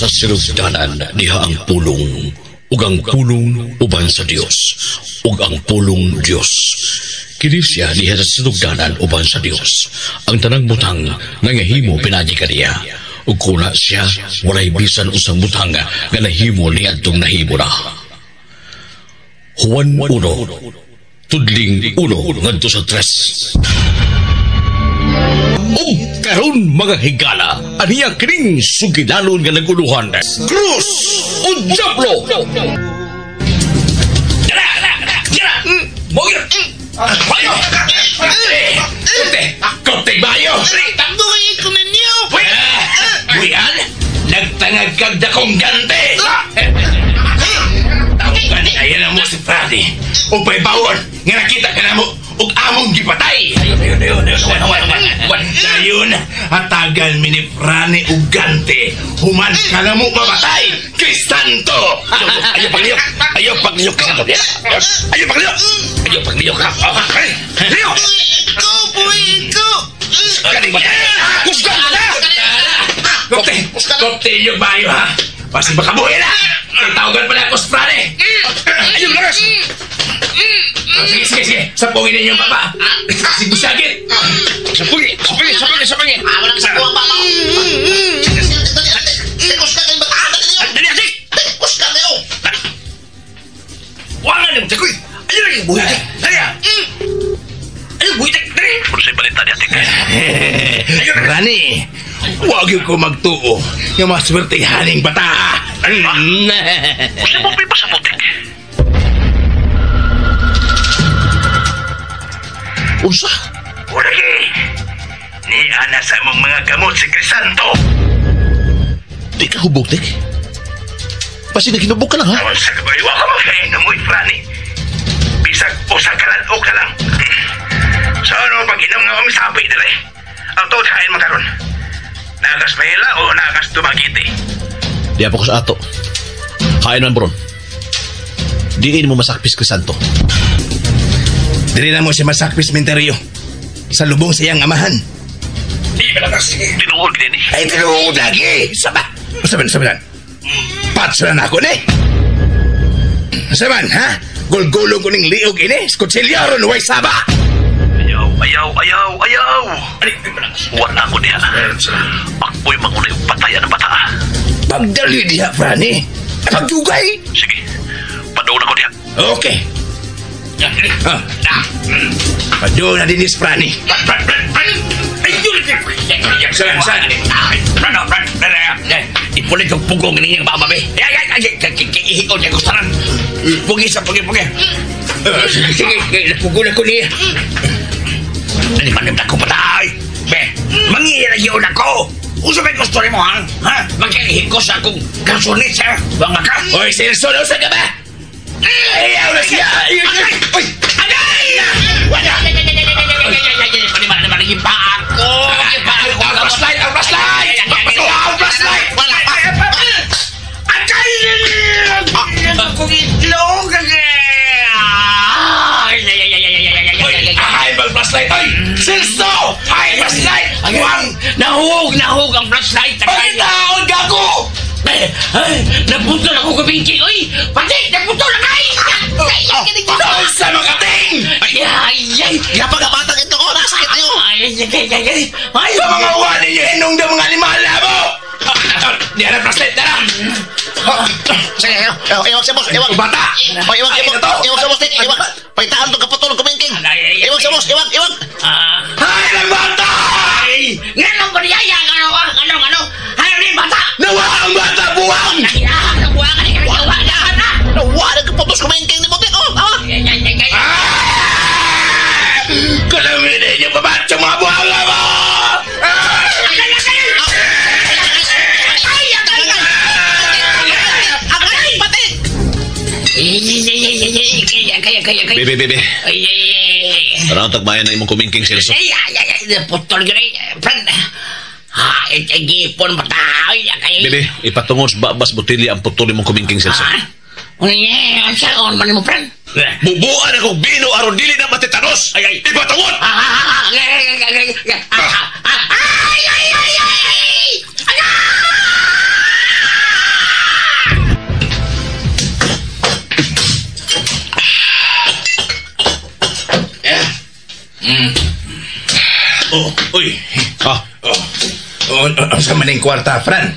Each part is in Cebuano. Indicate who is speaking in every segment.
Speaker 1: Sa sinugdanan diha ang pulong, ug ang pulong uban sa Dios, ug ang pulong Dios. Kini siya diha sa sinugdanan uban sa Dios. Ang tanang butang nangahimo pinaagi kaniya. Ug kuna siya walay bisan usang butang nga nahimo niadtong nahimo na. Juan 1, tudling 1 ngadto sa 3. Ug karon mga higala, aniya kining sugilanon nga naguluhan. Krus o Diablo! Dara! Dara! Mogi! Bayo! Kunti! Kunti bayo!
Speaker 2: Takbuhay ko ninyo!
Speaker 1: Buyan! Nagtangag kag dakong gante! Tawagan ayan na mo si Frani. O bawon nga nakita ka na mo ug among gipatay. Ayun, ayun, ayun, ayun. Wan, wan, wan, wan. Dayon, hatagan mi ni Frani og gante. Human ka na mo mapatay. Crisanto! Ayaw pagliyok. Ayaw pagliyok, Crisanto. Ayaw pagliyok. Ayaw pagliyok ha. Liyok!
Speaker 2: Ikaw, boy, ikaw!
Speaker 1: Galing ba? Kusgan ba? Kopte! Kopte yung bayo ha! Basta makabuhi na! Tawagan pa na ako sa Frani! Ayun, laras! Sige, sige, sige! Sapungin ninyo ang baba! Sige, busagit! Sapungin! Sapungin! Sapungin! Sapungin!
Speaker 2: Walang sapo ang baba! Tikos ka kayo ba? Dali niyo!
Speaker 1: Dali, dali!
Speaker 2: Tikos ka kayo!
Speaker 1: Wala niyong tikoy! Ayun lagi, buhay! Dali ah! Ayun, buhay! Dali!
Speaker 3: Kung sa'y balita niya, Tik.
Speaker 1: Rani, huwag yun ko magtuo nga maswertehaning bata.
Speaker 3: Gusto mo pipa sa putik?
Speaker 2: Unsa?
Speaker 3: Ulagi! Ni ana sa mong mga gamot si Crisanto.
Speaker 2: Di ka hubog, Tik. Basi naghinubog ka lang, ha?
Speaker 3: Unsa ka ba? Iwa ka magkainom, uy, Frani. Bisag usa ka lang, ka lang. So ano, pag-inom nga kami sabi nila eh. Ang tuod hain man karon. Nagas Mahila o nagas Dumaguete?
Speaker 2: Di pa ko sa ato. Hain man, bro. Diin mo masakpis Crisanto.
Speaker 1: Dili na mo siya masakpis menteryo. Sa lubong sa iyang amahan.
Speaker 3: Di ba lang sige. Tinuod din eh.
Speaker 1: Ay, tinuod lagi. Saba. Saban, saban. Patso na ako ni. Saban, ha? Gulgulong ko ning liog ini. Skutsilyo ron, way saba.
Speaker 3: Ayaw, ayaw, ayaw, ayaw. Wala ko niya. Akboy mangunay patayan ang bata.
Speaker 1: Pagdali diha, Frani. Pagdugay.
Speaker 3: Sige, padoon ako diha.
Speaker 1: Okay. Padoon na din is Frani. Saan, saan? Ipulit yung pugong niyang bababe. Ay, ay, ay, ihikot niya gustaran. Pugi sa pugi, pugi. Sige, napugo na ko niya. Nalimanib na ko patay. Be, mangira yun ako. Usa may gusto mo, ha? Ha? Magkihiko sa akong garsonis, ha? Banga ka. Oy, Silson, usa ka ba? Ayaw na siya! Uy! Agay! Wala! Paa ko! Ang flashlight! Ang flashlight! Ang flashlight! Wala! Agay! Akong itlog! Ay, bang flashlight! Ay! Silso! Ay, flashlight! Wang!
Speaker 4: Nahug! Nahug ang flashlight!
Speaker 1: Ay, taon gago!
Speaker 4: Ay, naputol ako kabinki! Uy! Pati! Naputol na kay!
Speaker 1: Taon sa mga ting!
Speaker 4: Ay, ay, ay!
Speaker 2: Yapag-abatang ito ko! Nasakit tayo!
Speaker 4: Ay, ay, ay, ay, ay! Ay!
Speaker 1: Sa mga wani niyo, hinong daw mga animala mo! Di na flashlight, tara!
Speaker 2: Sige, iwag sa boss, iwag!
Speaker 1: Bata!
Speaker 2: Oh, iwag, iwag, iwag sa boss, iwag! Paitaan itong kaputol, kumingking! Iwag sa boss, iwag, iwag!
Speaker 1: Hay, ang bata!
Speaker 4: Ay! Nga ba niya? Ano, ano, ano? Ano rin bata?
Speaker 1: Nawa ang bata, buwang!
Speaker 4: Nawa ka rin, nawa na!
Speaker 2: Nawa na kaputos, kumingking ni Butik! Oh, ah!
Speaker 4: Ay, ay, ay, ay!
Speaker 1: Kalamin ninyo babat sa mga buwang mo!
Speaker 4: Ay, agay!
Speaker 2: Agay, pati!
Speaker 4: Ay, ay, ay, ay, ay, ay, ay, ay, ay.
Speaker 2: Bebe, bebe.
Speaker 4: Ay, ay, ay.
Speaker 2: Tara, tagbayan na imong kumingking, Celso.
Speaker 4: Ay, ay, ay, ay, putol yun ay. Friend. Ay, ay, gipon ba tayo? Ay, ay,
Speaker 2: Bebe, ipatungod sa babas botilya ang putol imong kumingking, Celso.
Speaker 4: Ah, ano niya? Ang saan man mo, friend?
Speaker 2: Bubuan akong bino aron dili na matitanos!
Speaker 4: Ay, ay.
Speaker 2: Ipatungod!
Speaker 4: Ah, ah, ah, ay, ay, ay, ay, ay, ah, ah, ay, ay, ay, ay, ay!
Speaker 1: Uy.
Speaker 2: Ah,
Speaker 1: Oh. Oh, unsa man ning kwarta, Fran?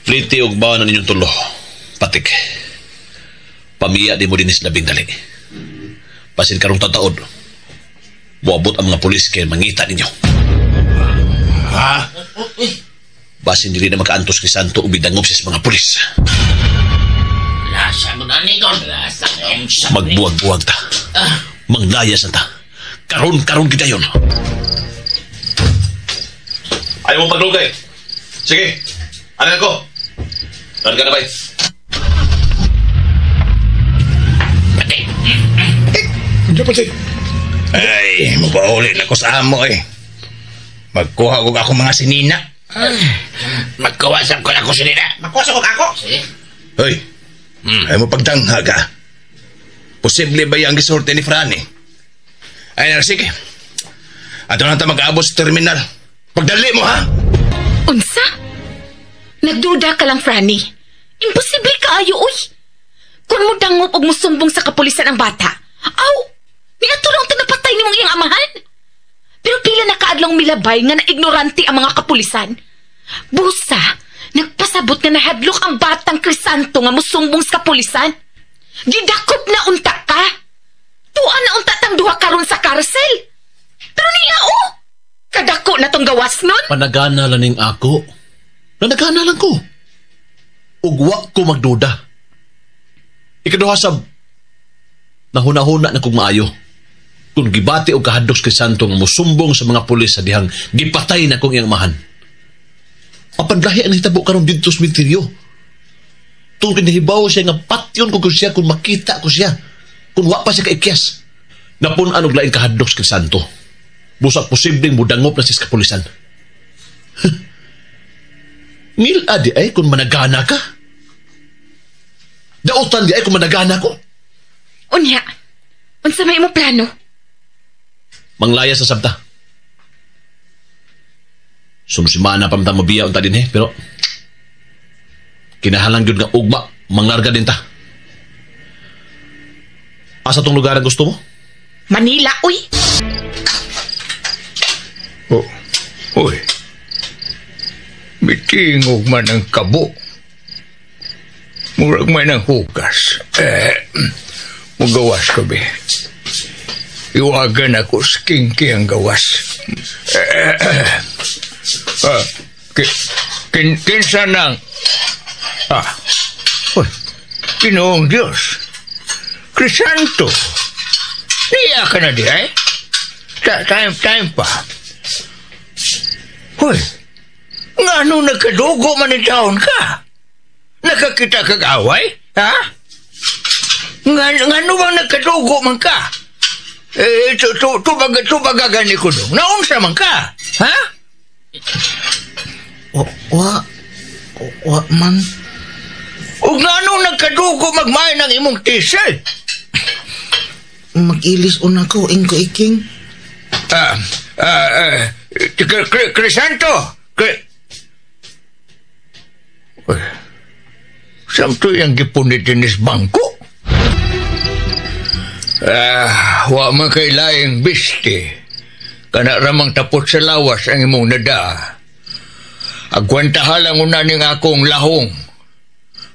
Speaker 2: Pliti og baon na ninyong tulo. Patik. Pamiya di mo dinis labing dali. Pasin karong tataod. Muabot ang mga pulis kay mangita ninyo.
Speaker 1: Ha?
Speaker 2: Basin dili na makaantos kay Santo ug bidangop siya sa mga pulis.
Speaker 4: Lasa mo na ni Gon. Lasa.
Speaker 2: Magbuwag-buwag ta. Manglayas na ta. Karon-karon kita yon. Ayaw mo paglugay. Sige. Ano ko? Larga na bay.
Speaker 4: Patik.
Speaker 1: Patik. Ay, mapauli na ko sa amo eh. Magkuha ko ako mga sinina.
Speaker 4: Magkuha sa ko na ko sinina.
Speaker 3: Makuha sa ako.
Speaker 4: Sige.
Speaker 1: Hoy, ayaw mo pagdanghag ha. Posible ba yung gisorte ni Franny? Ay, na, sige. Ato na ta mag-aabot sa terminal. Pagdali mo ha!
Speaker 5: Unsa? Nagduda ka lang, Franny. Imposible kaayo, uy. Kung mo dangop og musumbong sa kapulisan ang bata, aw, niadto lang napatay nimong iyang amahan. Pero pila na kaadlong milabay nga na ignorante ang mga kapulisan. Busa, nagpasabot nga nahadlok ang batang Crisanto nga musumbong sa kapulisan. Gidakop na unta ka. Tuan na unta tang duha karon sa karsel. Pero niya, oh, kadako na tong gawas nun.
Speaker 2: Panagana lang ning ako. Nanagana lang ko. Ugwa ko magduda. Ikaduha sab, nahuna-huna na kong maayo. Kung gibati og kahadlok kay Santo nga musumbong sa mga pulis sa dihang gipatay na kong iyang mahan. Apan lahi ang nahitabo karon didto sa menteryo. Tungkol nahibaw siya nga patyon ko siya kung makita ko siya. Kung wa pa siya kaikyas. Napun-an og laing kahadlok kay Santo. Busa posibleng mudangop na siya sa kapulisan. Ngil-a di ay kung managana ka. Dautan di ay kung managana ko.
Speaker 5: Unya, unsa may imong plano?
Speaker 2: Manglaya sa sabta. Sumsimana pa man ta mabiya unta din eh, pero kinahalang gyud nga ugma, manglarga din ta. Asa tong lugar ang gusto mo?
Speaker 5: Manila, uy.
Speaker 3: Oh, uy. Mitingog man ang kabo. Murag man ang hugas. Mugawas ko be. Iwagan ako sa kinki ang gawas. Kinsa nang... Uy, Ginoong Diyos. Crisanto. Niya ka na di ay? Time pa. Hoy, nga ano nagkadugo man ni taon ka? Nakakita kag away? Ha? Nga ano bang nagkadugo man ka? Eh, tubagagan ni Kudong. Naunsa man ka? Ha?
Speaker 6: Wa man.
Speaker 3: O nga ano nagkadugo magmain ang imong t-shirt?
Speaker 6: Mag-ilis una ko, ingko iking.
Speaker 3: Crisanto! Samto yung gipunit dinis bangko? Wa man kay laing biste. Kana ramang tapot sa lawas ang imong nada. Agwantaha lang una ning akong lahong.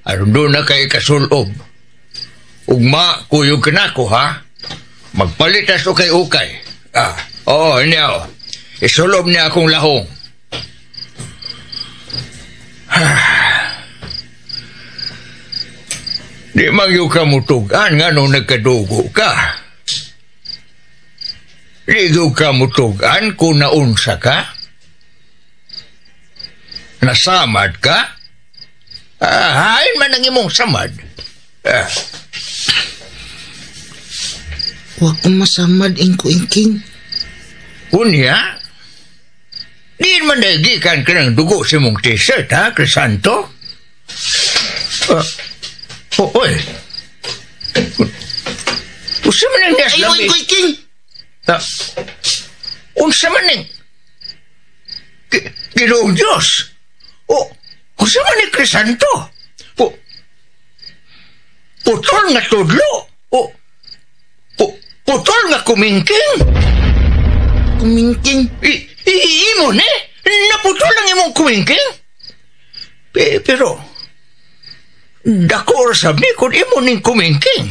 Speaker 3: Aron doon na kay kasulob. Ugma, kuyog ka na ko, ha? Magpalitas ukay-ukay. Oo, niya. Isulob niya akong lahong. Di man yung kamutugan nga nung nagkadugo ka. Di yung kamutugan kung naunsa ka. Nasamad ka. Hain man ang imong samad.
Speaker 6: Wa ko masamad ingko ingking.
Speaker 3: Unya? Di man nagikan ka ng dugo sa imong t-shirt, ha, Crisanto? Oy. Unsa man ang
Speaker 6: Ayaw ingko ingking.
Speaker 3: Unsa man ang Ginoong Diyos? Unsa man ni Crisanto? Putol nga tudlo. Putol nga kumingking.
Speaker 6: Kumingking.
Speaker 3: Imo ni? Naputol lang imong kumingking? Pero, dako sab ni kung imo ning kumingking.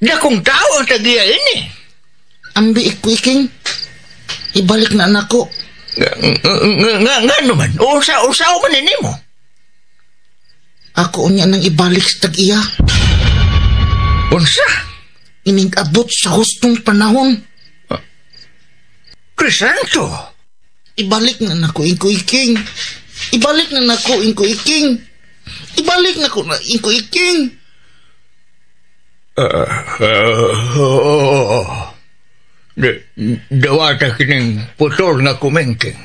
Speaker 3: Dakong tao ang tagiya ini.
Speaker 6: Ambi ikuiking. Ibalik na nako.
Speaker 3: Nga naman, usa man ini mo.
Speaker 6: Ako unya nang ibalik sa tag-iya.
Speaker 3: Unsa?
Speaker 6: Ining abot sa hustong panahon.
Speaker 3: Crisanto!
Speaker 6: Ibalik na nako ingko iking. Ibalik na nako ingko iking. Ibalik na ko na ingko iking.
Speaker 3: Dawata kining putol nga kumingking.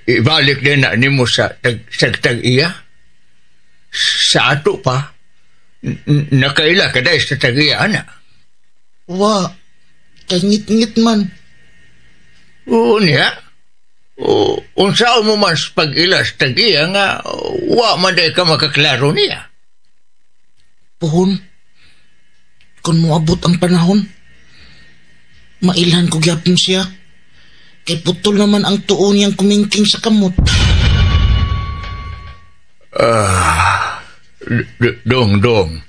Speaker 3: Ibalik din na nimo sa tag-iya. Sa ato pa, nakaila ka dahil sa tag-iya, ana.
Speaker 6: Wa, kay ngit-ngit man.
Speaker 3: Oo niya. Unsa mo man sa pag-ila sa tag-iya nga, wa man dahil ka makaklaro niya.
Speaker 6: Puhon, kung moabot ang panahon, mailhan ko gyapon siya. Kay putol naman ang tuon niyang kumingking sa kamot.
Speaker 3: Dong, dong.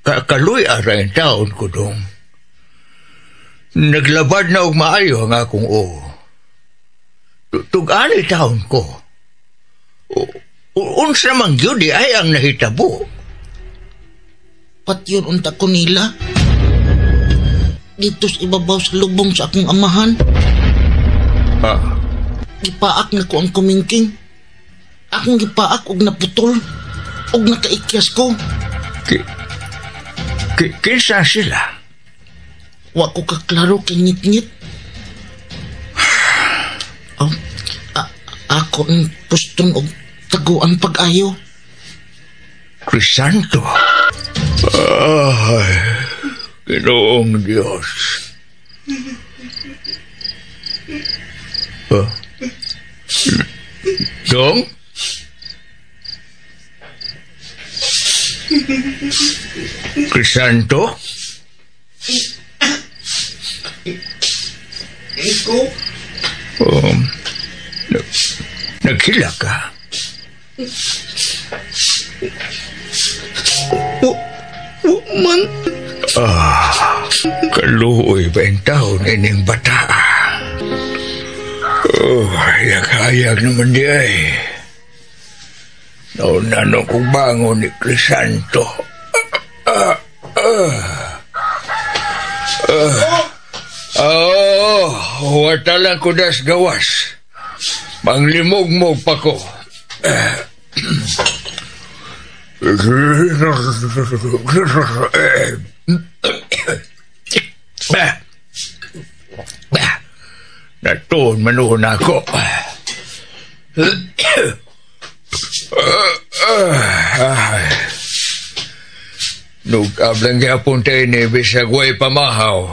Speaker 3: Kaluy aray ang taon ko, dong. Naglabad na og maayo ang akong oo. Tug-ani taon ko. Unsa man gyud ay ang nahitabo.
Speaker 6: Patyon unta ko nila. Dito sa ibabaw sa lubong sa akong amahan. Gipaak na ko ang kumingking. Akong gipaak og naputol. Og nakaikyas ko.
Speaker 3: Kinsa sila?
Speaker 6: Wa ko kaklaro kay ngit-ngit. Oh, ako ang pustong og taguan pag-ayo.
Speaker 3: Crisanto. Ay, Ginoong Diyos. Dong? Crisanto?
Speaker 6: Ikaw?
Speaker 3: Naghila ka?
Speaker 6: Man.
Speaker 3: Kaluoy ba ang taon ining bata? Oh, hayag-hayag naman di ay. Nauna nung kong bangon ni Crisanto. Wata lang ko das gawas. Manglimog-mog pa ko. Natuon manuhon ako. Nug-ablang gyapon tayo ni bisag way pamahaw.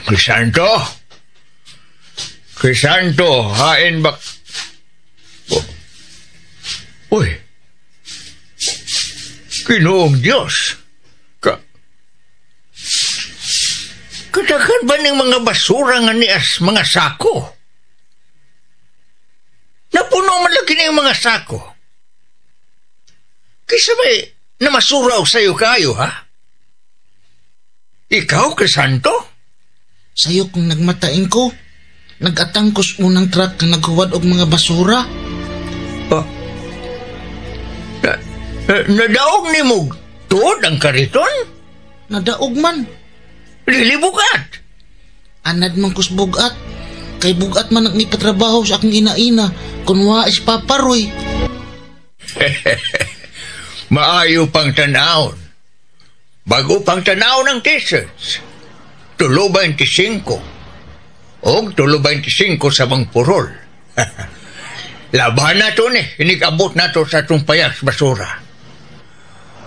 Speaker 3: Crisanto? Crisanto, hain ba? Uy, Ginoong Diyos, katakan ba ng mga basura nga nias mga sako? Napuno man lagi ng mga sako. Kisa may namasuraw sa'yo kayo, ha? Ikaw, Crisanto?
Speaker 6: Sa'yo kung nagmatain ko, nagatang ko sa unang truck na naghuwad og mga basura.
Speaker 3: Oh. Nadaog ni mo tuod ang kariton?
Speaker 6: Nadaog man.
Speaker 3: Lilibugat.
Speaker 6: Anad man kus bugat. Kay bugat man ang ipatrabaho sa akong ina-ina. Kunwa is paparoy.
Speaker 3: Maayo pang tanawon. Bago pang tanawon ang t-shirts. Tulo 25. Og tulo 25 sa bang purol. Laban na to ni. Inikabot na to sa itong payas basura.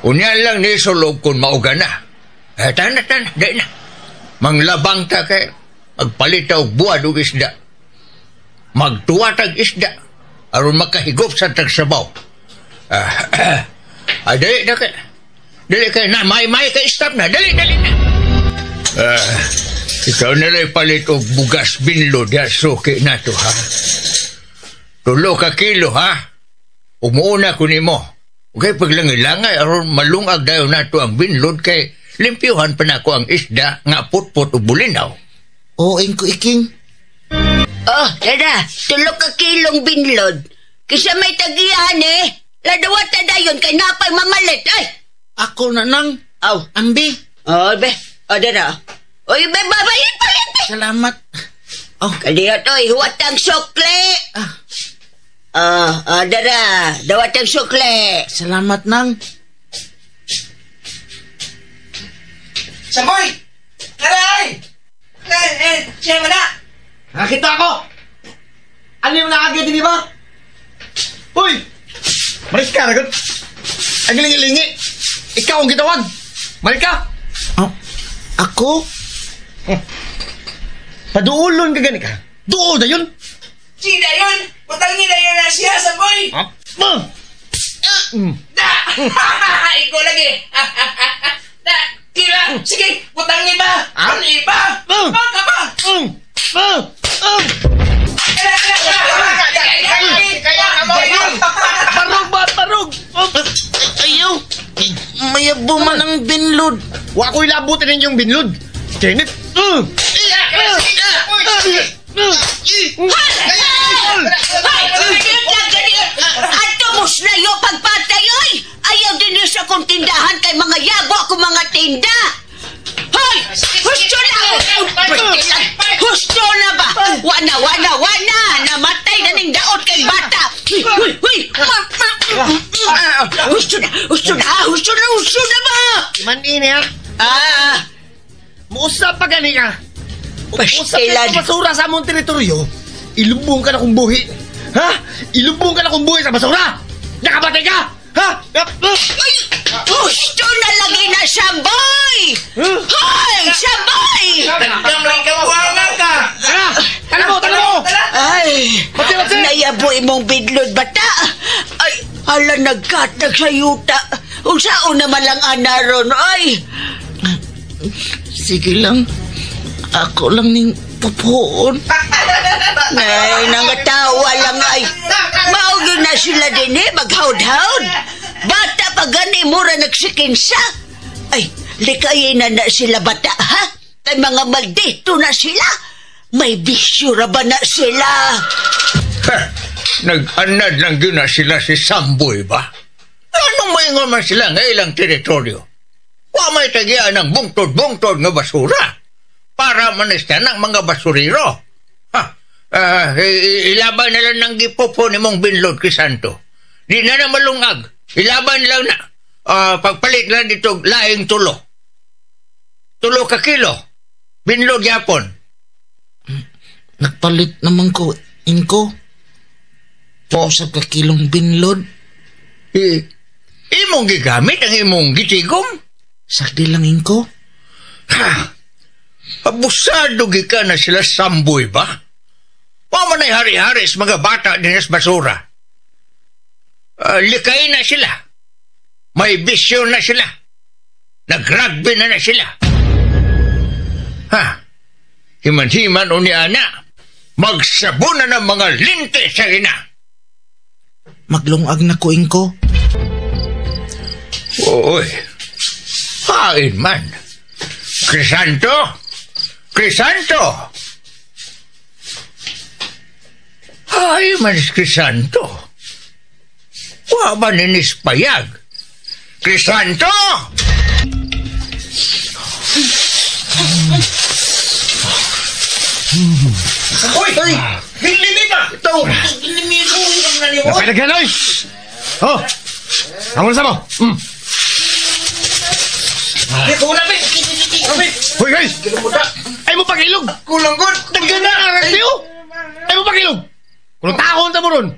Speaker 3: Unya lang ni sulog kung mauga na. Eh, tana, di na. Manglabang ta kay magpalitaw buwad og isda. Magtuwa tag isda aron makahigop sa tagsabaw. Ay, dali na kay. Dali kay na, may kay stop na. Dali na.
Speaker 7: Ikaw na lang palit og bugas binlo diya suki na to, ha? 3 ka kilo, ha? Umuuna ko nimo. Okay, paglangay-langay, aron malungag dayon nato ang binlod kay limpyuhan pa nako ang isda nga putput o bulinaw.
Speaker 6: Oo, Ingko Iking.
Speaker 8: Oh, dada, 3 ka kilong binlod. Kisa may tagian eh. Ladawat na dayon kay napay mamalit. Ay!
Speaker 6: Ako na nang.
Speaker 8: Aw.
Speaker 6: Ambi.
Speaker 8: Oh, be. Oh, dada. Oy, be, babayin pa rin, be.
Speaker 6: Salamat. Oh.
Speaker 8: Kalihat, oy, huwatang sukli. Ah. Dada, dawatang sukli.
Speaker 6: Salamat, nang.
Speaker 9: Samboy! Aray! Siya mo na!
Speaker 10: Nakita ko! Ano yung nakagay din, ba? Uy! Maris ka, ragot! Ang lingi-lingi! Ikaw ang gitawag! Mali ka!
Speaker 6: Oh, ako?
Speaker 10: Paduulon ka gani ka? Duol na yun!
Speaker 9: Sina yun! Putangin na yun na siya, Samboy! Da! Ikaw lagi! Da! Kira! Sige! Putangin ba? Ano iba? Baka ba?
Speaker 10: Parog ba? Parog!
Speaker 6: Ayaw! Mayabo man ang binlod.
Speaker 10: Wa ko'y labutin ninyong binlod. Kenneth!
Speaker 8: Ato mos na yo pagpatay, oy! Ayaw din niyo sa kong tindahan kay mga yabo akong mga tinda! Hoy! Husto na! Husto na ba? Wana, wana, wana! Namatay na ning daot kay bata! Huy, huy! Husto na! Husto na! Husto na! Husto na ba?
Speaker 10: Manin ha?
Speaker 8: Ah!
Speaker 10: Muusap pa gani ka! Usap
Speaker 8: Pastilan!
Speaker 10: ka basura sa among teritoryo, ilubong ka na kong buhi! Ha? Ilubong ka na kong buhi sa basura! Nakabatay ka! Ha?
Speaker 8: Ay! Gusto na lagi na Samboy! Hoy! Samboy!
Speaker 9: Tagdam lang ka, buwangan ka!
Speaker 10: Tara! Tala mo! Tala mo!
Speaker 8: Ay!
Speaker 10: Batsi, batsi!
Speaker 8: Nayaboy mong bidlod bata! Ay! Hala, nagkatag sa yuta! Unsaon naman lang ana ron, ay!
Speaker 6: Sige lang. Ako lang ning pupuon.
Speaker 8: Ay, nangatawa lang ay. Maugyo na sila din eh, maghawd-hawd. Bata pa gani, mura nagsikinsa. Ay, likayin na na sila bata, ha? Ay, mga maldito na sila. May bisyo ra ba na sila?
Speaker 7: Ha, nag-anad lang yun na sila si Samboy ba? Anong maingon man sila nga ilang teritoryo? Wa may tagian ng bungtod-bungtod nga basura. Para manista ng mga basurero. Ha, ilaban na lang ng gipopo ni mong binlod kay Santo. Di na na malungag. Ilaban lang na. Pagpalit lang dito, laing tulo. 3 ka kilo. Binlod yapon.
Speaker 6: Nagpalit naman ko, Inko. 1 ka kilong binlod.
Speaker 7: Imong gigamit ang imong gitigom?
Speaker 6: Sakdi lang, Inko.
Speaker 7: Ha! Abusado gikan na sila Samboy ba? Wa man ay hari-hari sa mga bata din sa basura. Likay na sila. May bisyo na sila. Nagrugby na na sila. Ha? Himan-himan o ni ana, magsabo na ng mga linte sa ina.
Speaker 6: Maglungag na ko, Inko.
Speaker 7: Oy, hain man. Crisanto! Crisanto! Ay, man si Crisanto. Wa ba ninis payag? Crisanto!
Speaker 9: Uy! Bilili pa!
Speaker 10: Ito! Napalagyan, oy! Oh! Ang sa mo! Hoy, hoy! Ay mo pagilog!
Speaker 9: Kulang god!
Speaker 10: Daghan na ang review! Ay mo pagilog! Kung taon ta mo ron!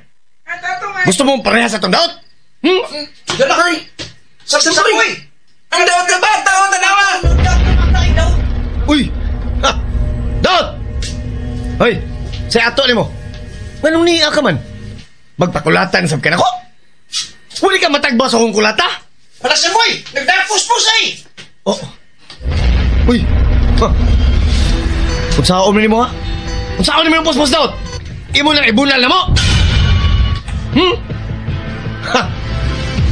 Speaker 10: Gusto mong parehas sa itong daot? Hmm?
Speaker 9: Dala kay! Samboy! Ang daot na ba? Taon tanawa!
Speaker 10: Uy! Ha! Daot! Hoy! Sa ato ni mo! Manong niya ka man? Magpakulatan sab ka na ko? Wala ka matagba sa akong kulata?
Speaker 9: Wala Samboy! Nagdapos-pos ay!
Speaker 10: Oh. Uy! Huh. Unsaon man nimo ha? Unsaon nimo yung puspos daw? Imo nang ibunal na mo! Ha!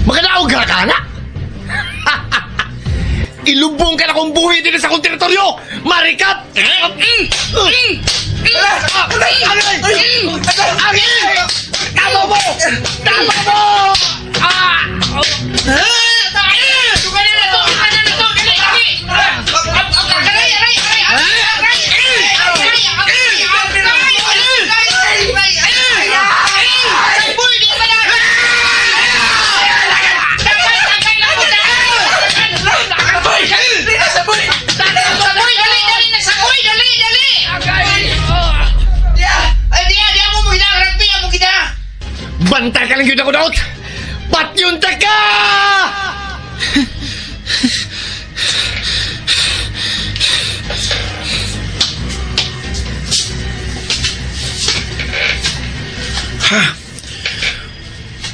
Speaker 10: Makadaog ka ka na! Ilubong ka na kong buhi din sa akong teritoryo! Marikat! Tama mo! Tama mo! Ah! Bantay ka lang yun ako daot! Patyon ta ka!
Speaker 7: Ha?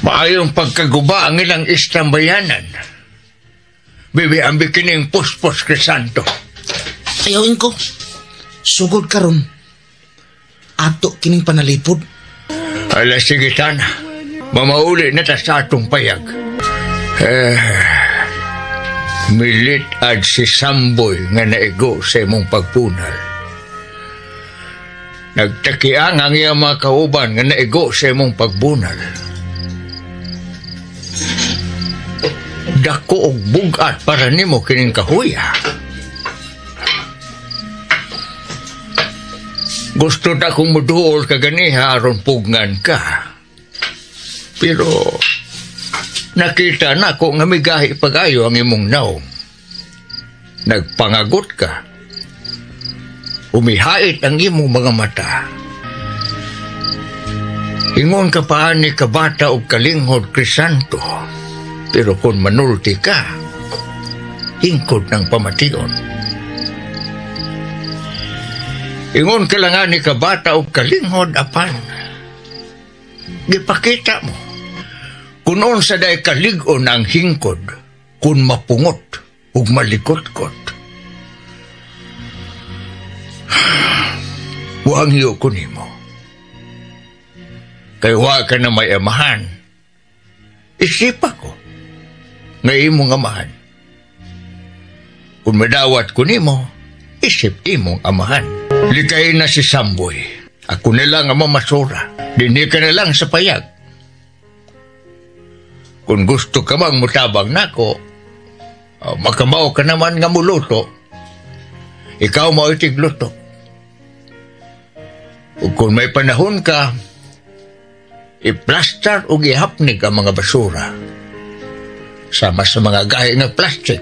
Speaker 7: Maayong pagkaguba ang ilang istambayanan. Bibi, ang bikining puspos Crisanto.
Speaker 6: Ayawin ko. Sugod karon. Ato kining panalipod.
Speaker 7: Ala, sige tana. Mamauli na ta sa atong payag. Milit ad si Samboy nga naigo sa imong pagpunal. Nagtakiang ang iyang mga kauban nga naigo sa imong pagbunal. Dako og bugat para nimo kining kahuya. Gusto ta kong muduol ka ganiha aron pugnan ka. Pero nakita na ko nga migahi pag-ayo ang imong naong. Nagpangagot ka. Umihait ang imong mga mata. Ingon ka pa ni kabata og kalinghod Crisanto. Pero kung manulti ka, hingkod ng pamation. Ingon ka lang ni kabata og kalinghod apan. Gipakita mo kung unsa day kalig-on ang hingkod kung mapungot ug malikot-kot. Huwag hiyo ko nimo. Kay wa ka na may amahan. Isipa ko nga imong amahan. Kung madawat ko nimo, isip imong amahan. Likay na si Samboy. Ako na lang ang mamasura. Dini ka na lang sa payag. Kung gusto ka mang mutabang nako, makamao ka naman nga muluto. Ikaw mao itigluto. Ug kung may panahon ka, i-plaster o ihapnig ang mga basura. Sama sa mga gahi ng plastic,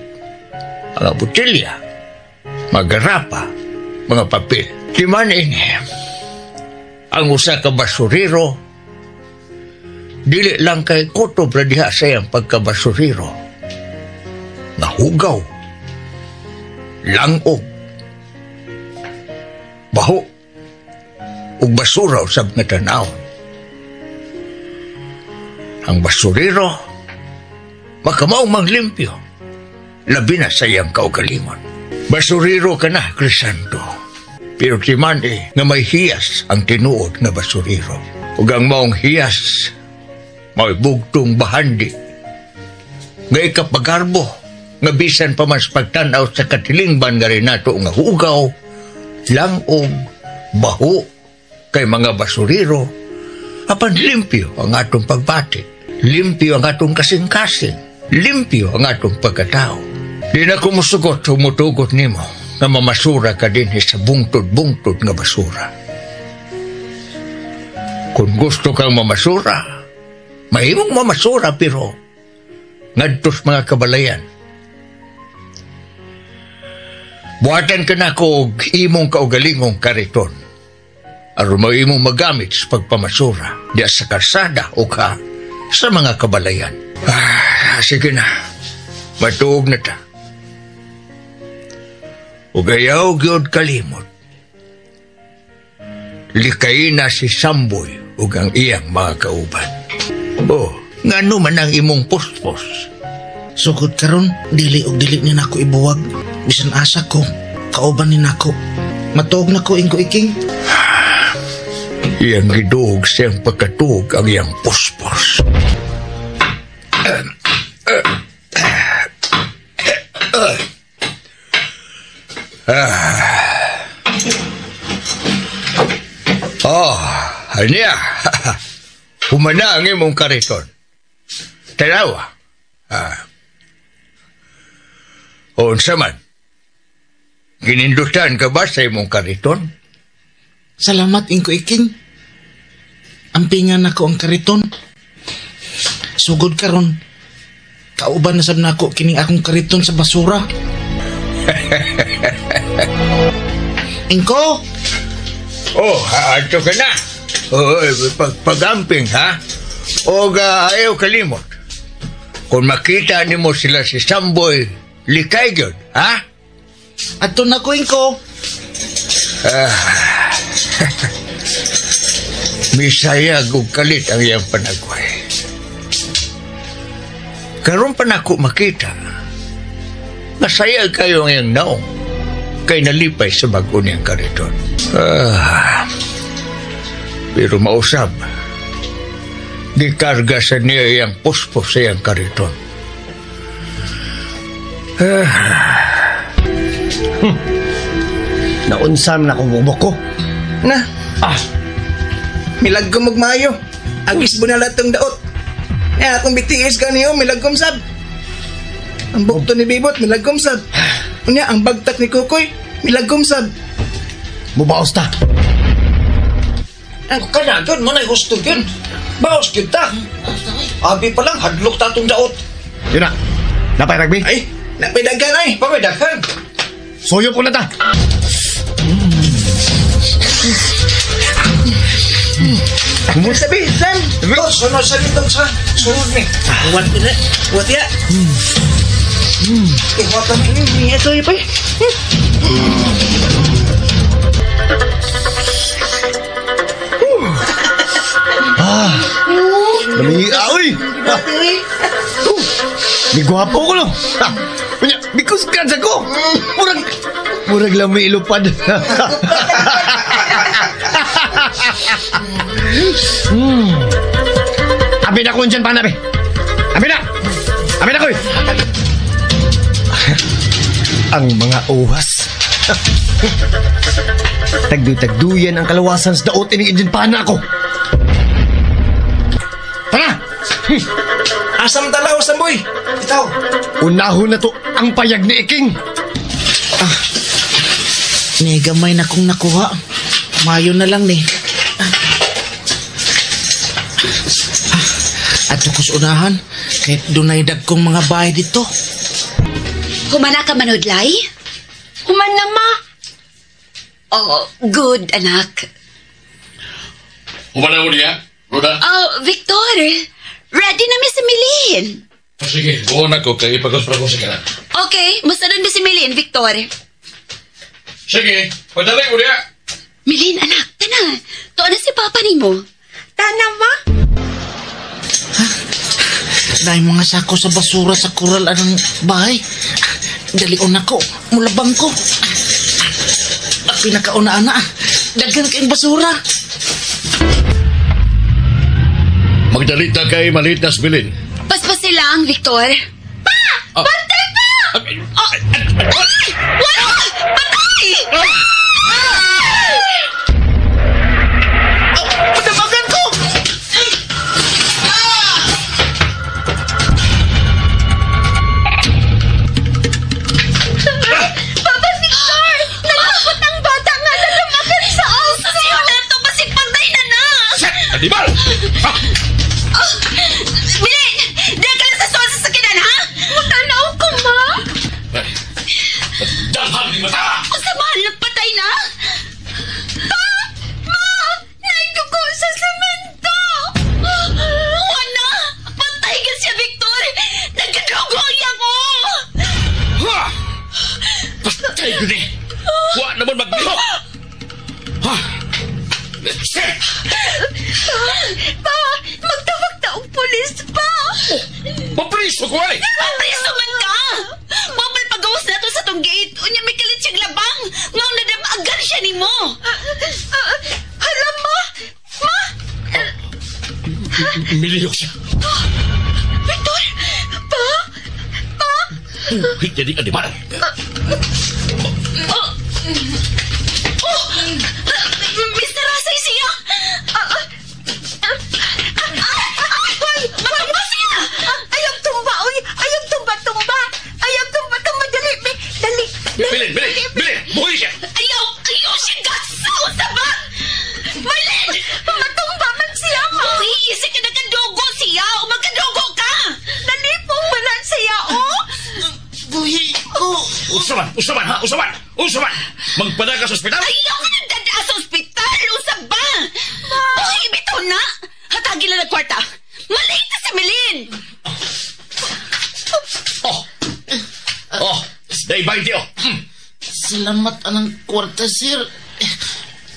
Speaker 7: mga botelya, mga garapa, mga papel. Timan ini, ang usa ka basurero, dili lang kay kutob ra diha sa iyang pagkabasurero. Nahugaw, langog, baho, ug basura usab nga tan-awon. Ang basurero, makamao mang limpyo, labi na sa iyang kaugalingon. Basurero ka na, Crisanto. Pero timan nga may hiyas ang tinuod nga basurero. Ug ang maong hiyas, may bugtong bahandi. Nga ikapagarbo, nga bisan pa mas pagtanaw sa katilingban nga rin nato nga hugaw, langog, baho, kay mga basurero, apan limpyo ang atong pagbati, limpyo ang atong kasing-kasing, limpyo ang atong pagkatao. Di na kumusugot, humutugot nimo nga mamasura ka din sa bungtod-bungtod nga basura. Kung gusto kang mamasura, mahimong mamasura pero ngadtos mga kabalayan. Buhatan ka na ko og imong kaugalingong kariton. Aron mo imong magamit sa pagpamasura diya sa kalsada o ka sa mga kabalayan. Sige na, matuog na ta. Ug ayaw gyud kalimot. Likay na si Samboy ug ang iyang mga kauban. Oh, ngano man ang imong puspos?
Speaker 6: Sugod karon, dili og dili ni nako ibuwag. Bisan asa ko, Kauban ni nako. Matuog na ko Ingko Iking.
Speaker 7: Iyang giduog siyang pagkatuog ang iyang puspos. Oh, aniya. Humana ang imong kariton. Tanawa. O, unsa man? Ginindutan ka ba sa imong kariton?
Speaker 6: Salamat, Ingko Iking. Ampingan nako ang kariton. Sugod karon. Kauban na sab nako kining akong kariton sa basura. Ingko!
Speaker 7: Oh, adto ka na. Oh, pagamping, ha? O ayaw kalimot. Kung makita nimo sila si Samboy, likay gyud, ha?
Speaker 6: Adto na ko, Ingko.
Speaker 7: Misayag og kalit ang iyang panagway. Karon pa nako makita. Masayag kayo ang iyang naong kay nalipay sa bag-o niyang kariton. Pero mausab, gikarga sa niya iyang puspos sa iyang kariton.
Speaker 10: Naunsa man akong bubok ko.
Speaker 9: Na. Milagkom og maayo. Agis bunala tong daot. Akong BTS ganiyo, milagkom sab. Ang bukto ni Bibot, milagkom sab. Unya, ang bagtak ni Kukoy, milagkom sab.
Speaker 10: Mubaos ta.
Speaker 9: Ang kana gyud mo na gusto gyud. Baos gyud ta. Abi pa lang hadlok ta tong daot.
Speaker 10: Yun na. Napay rugby?
Speaker 9: Ay, napay daghan ay. Napay daghan.
Speaker 10: Suyo po na ta.
Speaker 9: Sabi, Sam. Oh, sunod sa nitong sa sunod ni. Wat na. Wat ya. Iwatan ini niya to pa.
Speaker 10: Lami, uy! May gwapo ko, no? Unya, because ka ko! Murag lang may ilupad. Abi na ko dyan, panabi. Abi na! Abi na ko! Ang mga uhas. Tagduy-tagduyan ang kalawasan sa daot ini dyan pana ako. Tara!
Speaker 9: Asam talaw, Samboy. Itaw.
Speaker 10: Unahon na to ang payag ni Iking.
Speaker 6: Ni gamay na kong nakuha. Mayo na lang ni. Ato ko sa unahan, kahit dunay dagkong mga bahay dito.
Speaker 11: Humana ka manudlay?
Speaker 5: Human na, ma.
Speaker 11: Oh, good, anak.
Speaker 1: Humana mo niya, Roda?
Speaker 11: Oh, Victor, ready na mi si Milin.
Speaker 1: Sige, buo na ko kay ipagos ko sa kana.
Speaker 11: Okay, musta mi si Milin, Victor.
Speaker 1: Sige, padali mo niya.
Speaker 11: Milin, anak, tana. Tuwa na si Papa nimo.
Speaker 5: Tana, ma.
Speaker 6: Dahil mga sako sa basura sa kural anong bahay. Dalion ako, mulabang ko. Pinakauna ana, daghan kayong basura.
Speaker 1: Magdalit na kay malit na sbilin.
Speaker 11: Paspas silang, Victor. Pa! Bantay pa! Oh, ay! Wala! Patay!
Speaker 6: Patabagan ko!
Speaker 5: Papa Victor! Nalapot ang bata nga nadamakan sa aso!
Speaker 11: Siyo na ito, basig pantay na na!
Speaker 1: Animal!
Speaker 11: Bilin! Diyan ka lang sa sosa sa sakinan, ha?
Speaker 5: Matanaw ko, ma!
Speaker 1: Damhan ni mata!
Speaker 11: Ang samahan ng patay na!
Speaker 5: Pa! Ma! Naidugo sa semento!
Speaker 11: Wala! Patay ka siya, Victor! Nagkadugo ang ko!
Speaker 1: Ha! Patay ko ni! Wa naman maglihok! Ha! Sir!
Speaker 5: Pa! Magtawag na og pulis, pa!
Speaker 1: Mapriso ko ay!
Speaker 11: Mapriso man ka! Mabal pagawas na to sa tong gate. Unya may kalit siyang labang.
Speaker 2: Miliyok siya.
Speaker 5: Victor! Pa! Pa!
Speaker 2: Buhit niya di animal.
Speaker 5: Oh! Oh! Mr. Rasay siya! Ay! Matumba siya!
Speaker 8: Ayaw tumba, oy! Ayaw tumba-tumba! Ayaw tumba-tumba! Dali, dali!
Speaker 2: Bilin, bilin, bilin! Buhi siya!
Speaker 5: Ayaw! Ayaw siya gasaw sa ba! Marlene!
Speaker 8: Matumba man siya, ma!
Speaker 5: Buhi! Isa ka nagkadugo siya! O magkadugo ka!
Speaker 8: Nalipong man siya, oh!
Speaker 6: Buhi ko!
Speaker 2: Usaman! Usaman, ha? Usaman! Usaman! Magpada ka sa ospital!
Speaker 5: Ayaw ka nagdada sa ospital! Usa ba? Buhi, bitaw na! Hatagin na ng kwarta! Malate na si Milin!
Speaker 2: Oh! Oh! Day 20, oh!
Speaker 6: Salamat anang kwarta, sir.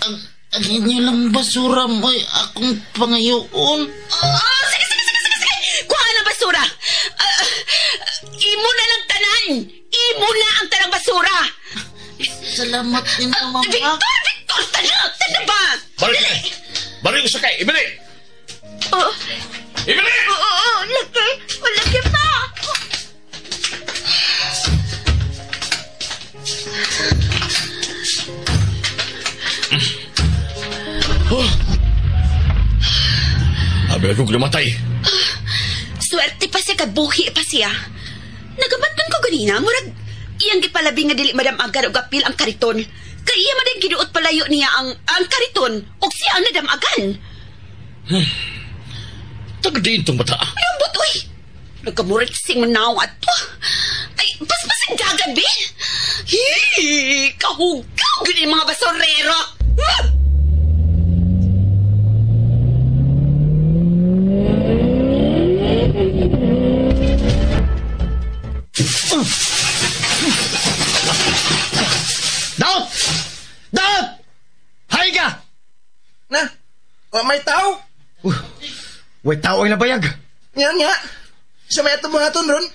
Speaker 6: Ang inyo lang basura mo'y akong pangayoon.
Speaker 5: Oh, sige, sige, sige, sige, sige! Kuha ng basura! Imo na lang tanan! Imo na ang tanang basura!
Speaker 6: Salamat ninyo, mama.
Speaker 5: Victor! Victor! Tana! Tana ba?
Speaker 2: Balik! Balik sa kay! Ibili!
Speaker 8: Oh.
Speaker 2: Ibili!
Speaker 8: Oo, oo, laki! Malaki pa!
Speaker 2: Oh. Abi ako namatay.
Speaker 5: Swerte pa siya, kabuhi pa siya. Nagabatman ko ganina, murag iyang gipalabi nga dili madam agar og apil ang kariton. Kay iya man ang giduot palayo niya ang kariton og siya ang nadamagan.
Speaker 2: Tagdiin tong bata.
Speaker 5: Ay, ang butoy! Nagkamuritsing manaw ato. Ay, paspas ang dagat, be! Hi! Kahugaw gini mga basurero! Ah!
Speaker 10: Daot! Daot! Hay ka!
Speaker 9: Na, wa may tao.
Speaker 10: Way tao ang nabayag.
Speaker 9: Yan nga. Sa may atong buhaton ron.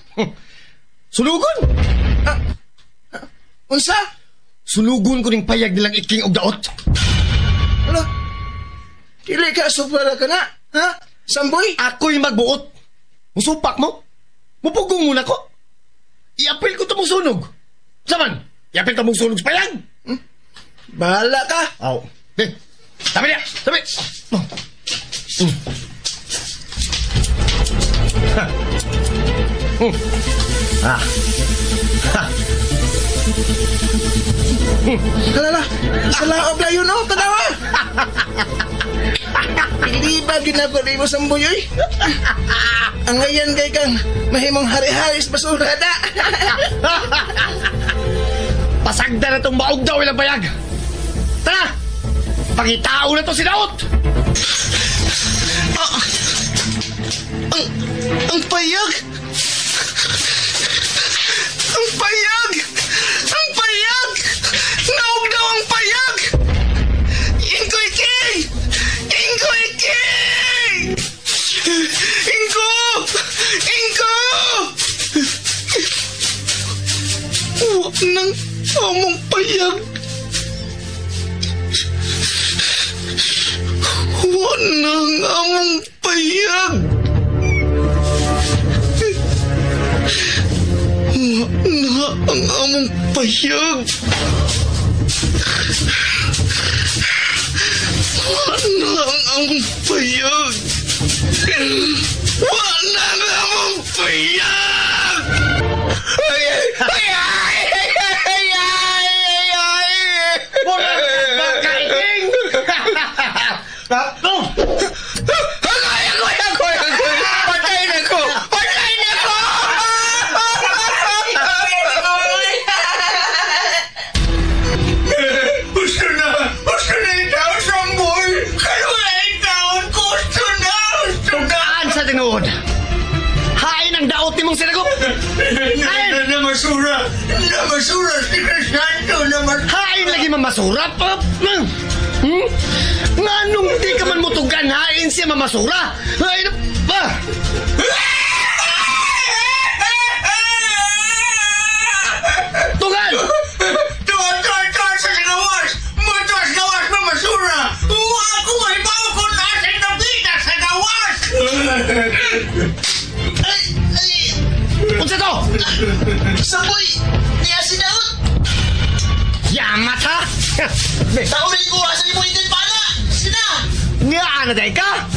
Speaker 10: Sulugon!
Speaker 9: Unsa?
Speaker 10: Sulugon ko ning payag nilang iking og daot.
Speaker 9: Ano? Dili ka supara ka na, ha? Samboy?
Speaker 10: Ako'y magbuot. Musupak mo? Mupugong muna ko. Iapil ko ito mong sunog. Saman, iapil ito mong sunog sa payag.
Speaker 9: Bahala ka.
Speaker 10: Aw. Eh, tabi niya! Tabi! Oh. Mm. Ha. Mm. Ah. Ha.
Speaker 9: Halala, sa laob na yun, oh, tanawa! Hindi ba ginabali mo sa buyoy? Ang ngayon kay kang mahimong hari-hari sa basura na.
Speaker 10: Pasagda na itong maog daw ilang bayag. Tara! Pangitao na to si Daot!
Speaker 9: Ang payag! Ang payag! Ang payag! Naog daw ang payag! Ingkoy King! Ingkoy King! Ingko! Ingko! Huwag nang among payag. Huwag nang among payag. Huwag na ang among payag. Huwag na ang among payag. Huwag na ang among payag! Ay, ay, ay, ay, ay, ay, ay, ay.
Speaker 10: Makaiting! Oh!
Speaker 7: Agoy, agoy, agoy, agoy! Patay na ko! Patay na ko! Gusto na! Gusto na itaw, Samboy! Kaluwa itaw! Gusto na! Gusto na!
Speaker 10: Tugaan sa tinuod! Hain ang daot ni mong sinagop!
Speaker 7: Hain! Namasura! Namasura si Crisanto! Namasura!
Speaker 10: Hain lagi mamasura! Hmm? Nganong di ka man mutugan, hain siya mamasura! Hain! Ah! Tugan!
Speaker 7: Tuwan, tuwan, tuwan sa gawas! Mutuas gawas mamasura! Ako ay bawo ko nasa nabita sa gawas!
Speaker 6: Ay! Ay!
Speaker 10: Unsa to?
Speaker 6: Samboy! Niya si Daud!
Speaker 10: Yamat ha?
Speaker 6: Taurin ko sa imo Indian pana! Sina!
Speaker 10: Nga ana day ka?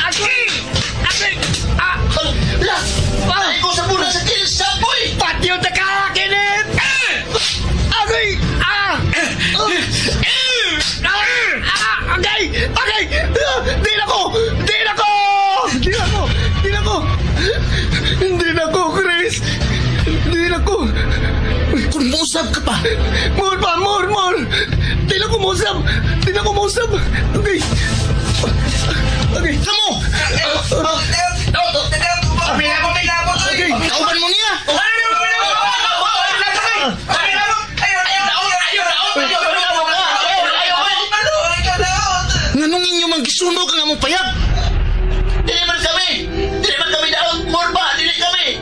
Speaker 10: Aki! Aki! Ah!
Speaker 6: La! Ay ko sa muna sa kill Samboy!
Speaker 10: Patyo ta ka, Kenneth! Agoy! Ah! Ah! Agay! Agay! Di na ko! Di na ko! Di na ko! Di na ko! Hindi na ko, Chris! Hindi na ko!
Speaker 6: Kung musab ka pa!
Speaker 10: More pa! More! More! Di na ko musab! Di na ko musab! Okay! Okay!
Speaker 6: Kamo!
Speaker 10: Okay!
Speaker 6: Kauban mo niya! Nganong inyo man gisunog ang among payag? Dili man kami! Dili man kami daot! More ba? Dili kami!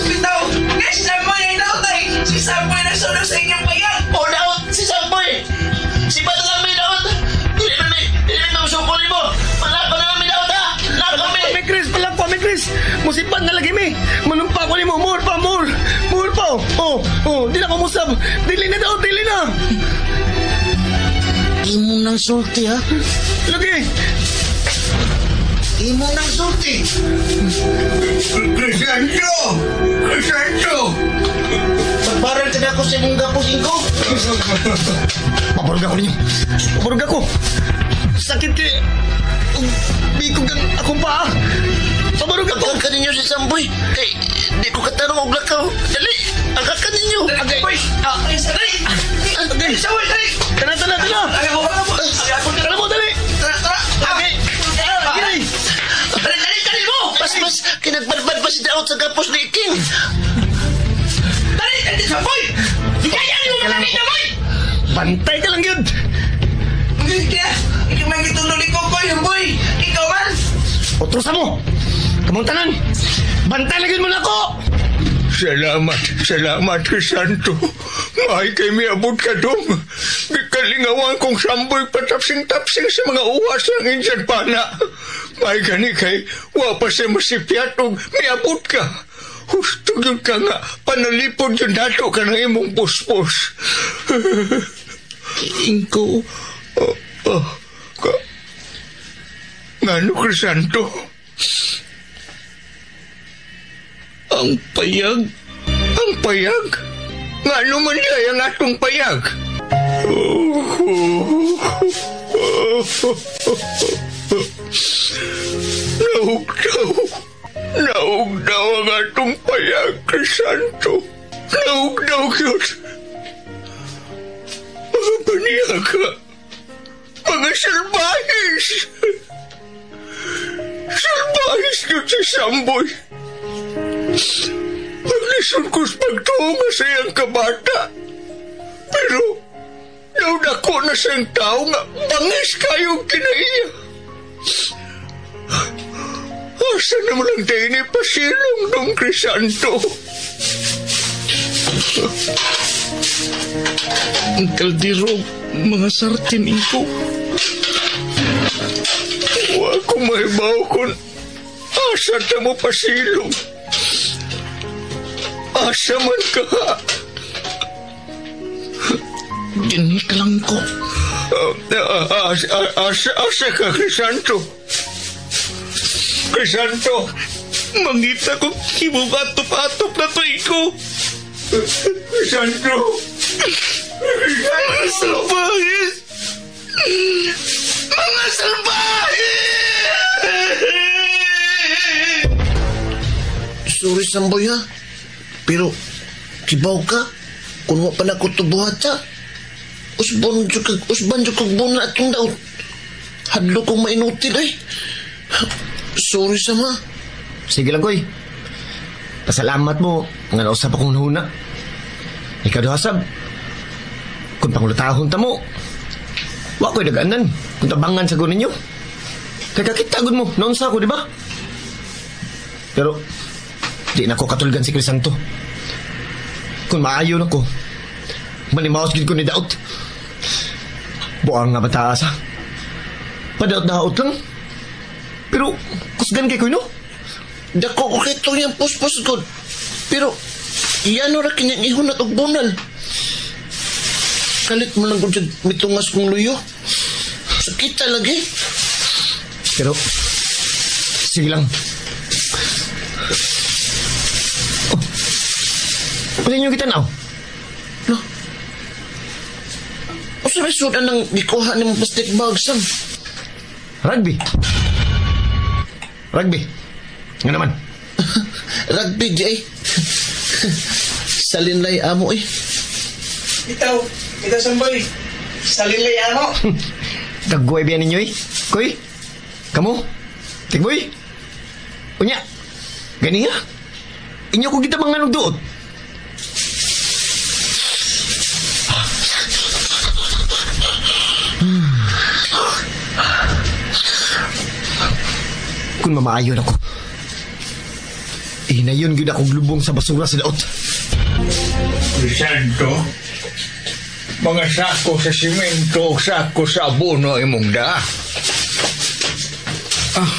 Speaker 9: Bitaw! Si Samboy ay daot ay! Si Samboy nagsunog sa inyong payag!
Speaker 6: O daot! Si Samboy! Si Bato lang may daot! Dili man may! Dili man masuko nimo! Malako na kami daot ha! Lako kami!
Speaker 10: Kami, Chris! Palak ko kami, Chris! Musibat na lagi mi! Manumpa ko nimo! More pa! More! More pa! Oh! Oh! Di na ko musab! Dili na daw! Dili na!
Speaker 6: Imo nang sulti ha?
Speaker 10: Lagi!
Speaker 6: Imo nang sulti!
Speaker 7: Crisanto! Crisanto!
Speaker 6: Pagbaral ka na ako sa imong gapos ko!
Speaker 10: Pabarog ako ninyo! Pabarog ako! Sakit kay... Bikog ang akong paa! Pabarog ako!
Speaker 6: Agak ka ninyo si Samboy! Kay di ko katarong og lakaw! Dali! Agak ka ninyo!
Speaker 10: Agay!
Speaker 9: Ay!
Speaker 10: Agay!
Speaker 9: Samboy! Dali!
Speaker 10: Tana, tana, tana! Tara mo, dali! Agay! Agay!
Speaker 6: Dali, dali, dali mo! Mas, mas, kinagbadbad pa si Daot sa gapos ni King!
Speaker 9: Dali! Dali! Samboy! Kaya mo mga boy!
Speaker 10: Bantay ka lang yun!
Speaker 9: Kaya, ikaw man gitulo ni Kokoy, Samboy! Ikaw man!
Speaker 10: Utrosa mo! Kamong tanan! Bantay lang yun mo na ako!
Speaker 7: Salamat, salamat, Crisanto. Mahay kay miabot ka dong. Gikalingawan kong samboy patapsing-tapsing sa mga uwas ng Indian pana. Mahay gani kay, wa pa siya masipyat og miabot ka. Husto yun ka nga, panalipod yun nato ka ng imong puspos.
Speaker 6: Ingko,
Speaker 7: Oh, ka, ngano, Crisanto?
Speaker 6: ang payag.
Speaker 7: Ang payag? Ngano man diay ang atong payag? Naugdaw. Naugdaw ang atong payag, Crisanto. Naugdaw yun. Mga baniaga. Mga salbahis. Salbahis yun si Samboy. Paglisod ko sa pagtuo sa iyang kabata. Pero, naudako na siyang tao nga bangis kayong kinaiya. Asa naman lang tayo ni pasilong dong Crisanto?
Speaker 6: Ang kaldero, mga sartin, Ingko.
Speaker 7: Wa ko mahibaw kung asa ta mo pasilong. Asa man ka.
Speaker 6: Dinhi ka lang ko.
Speaker 7: Asa ka, Crisanto? Crisanto!
Speaker 6: Mangita ko himong atop-atop na to, Ingko.
Speaker 7: Crisanto!
Speaker 6: Mga salbahis! Mga salbahis! Sorry, Samboy, ha? Pero, kibaw ka, kung wa pa na ko tubuhat, ha? Usban jud kag buon na atong daot. Hadlo kong mainutil, ay. Sorry, sama.
Speaker 10: Sige lang, koy. Pasalamat mo nga nausap akong huna. Ikaw duha sab. Kung pangulutahon ta mo, wa ko'y nag-anan. Kung tabangan sa ninyo. Kay kakita gud mo, naunsa ko, di ba? Pero, di na ko katulgan si Crisanto. Kung maayo na ko, manimaos gid ko ni Daot. Buang nga bataas, ha? Padaot-daot lang. Pero, kusgan kay ko, no?
Speaker 6: Dako ko kitong yung puspos god. Pero, iyan ra kinyang ihunat og bunal. Kalit mo lang kung siya mitungas kong luyo. Sakita lagi.
Speaker 10: Pero, sige lang. Oh, pwede nyo kita now?
Speaker 6: No. O sa may sudan ng gikuha ni mong plastic bag, Sam?
Speaker 10: Rugby. Rugby. Nga naman.
Speaker 6: Rugby, Jay. Salinlay amo eh.
Speaker 9: Itaw, itaw Samboy. Salinlay amo.
Speaker 10: Kagway biyan ninyo eh. Koy, kamo, tigboy. Unya, gani nga. Inyo ko kita mga nagduot. Kung mamaayon ako, hinayon gyud akong lubong sa basura sa daot.
Speaker 7: Crisanto, mga sako sa simento, sako sa abono imong da.
Speaker 9: Ah,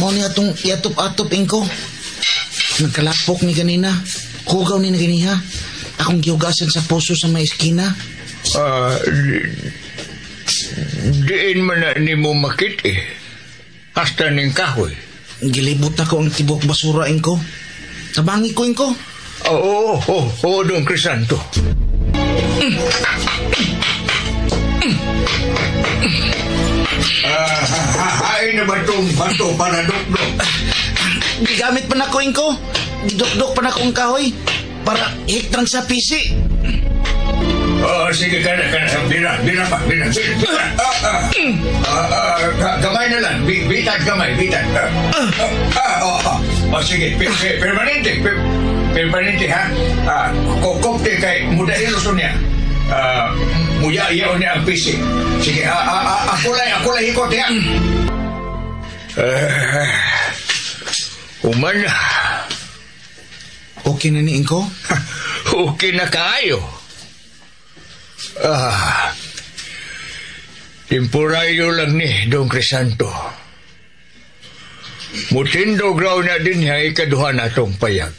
Speaker 9: mao ni atong iatop-atop ingko. Nagkalapok ni ganina. Hugaw ni na ganiha. Akong gihugasan sa puso sa may eskina.
Speaker 7: Diin man na nimo makit eh. Hasta ning kahoy.
Speaker 9: Gilibot na ko ang tibok basura ingko. Tabangi ko ingko.
Speaker 7: Oo, oo, oo, Don Crisanto. Ay na ba itong bato para dukdok?
Speaker 9: Gigamit pa na ko ingko. Gidukdok pa na ko ang kahoy. Para hiktan sa pisi.
Speaker 7: Oo, sige ka na, ka na. Bira, bira pa, bira, bira. Gamay na lang. Bitag gamay, bitag. Oh, sige, permanente. Permanente, ha? Kokopte kay muda iluso niya. Muya iyaw niya ang pisi. Sige, ako lang ikot, ha? Human na.
Speaker 9: Okay na ni Ingko?
Speaker 7: Okay na kayo. Temporaryo lang ni Don Crisanto. Mutindog raw na din niya ikaduha na itong payag.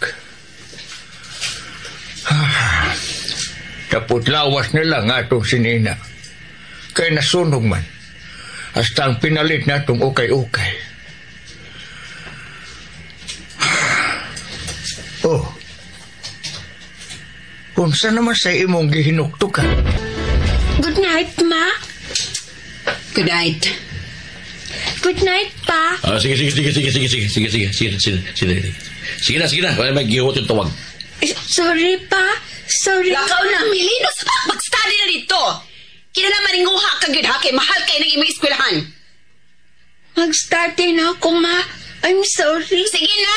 Speaker 7: Tapot lawas na lang atong sinina. Kaya nasunog man. Hasta ang pinalit na itong ukay-ukay. Oh. Kung saan naman sa imong gihinuktukan?
Speaker 12: Good night, Ma.
Speaker 11: Good night.
Speaker 12: Good night, Pa.
Speaker 2: Sige, sige, sige, sige, sige, sige, sige, sige, sige, sige, sige, sige na, sige na. Wala may gihuot yung tawag.
Speaker 12: Sorry, Pa. Sorry.
Speaker 11: Lakaw na, Milino, sa mag-study na dito. Kinalaman ninguha ka gyud ha, kay mahal kay ng imong eskwelahan.
Speaker 12: Mag-study na ako, Ma. I'm sorry.
Speaker 11: Sige na.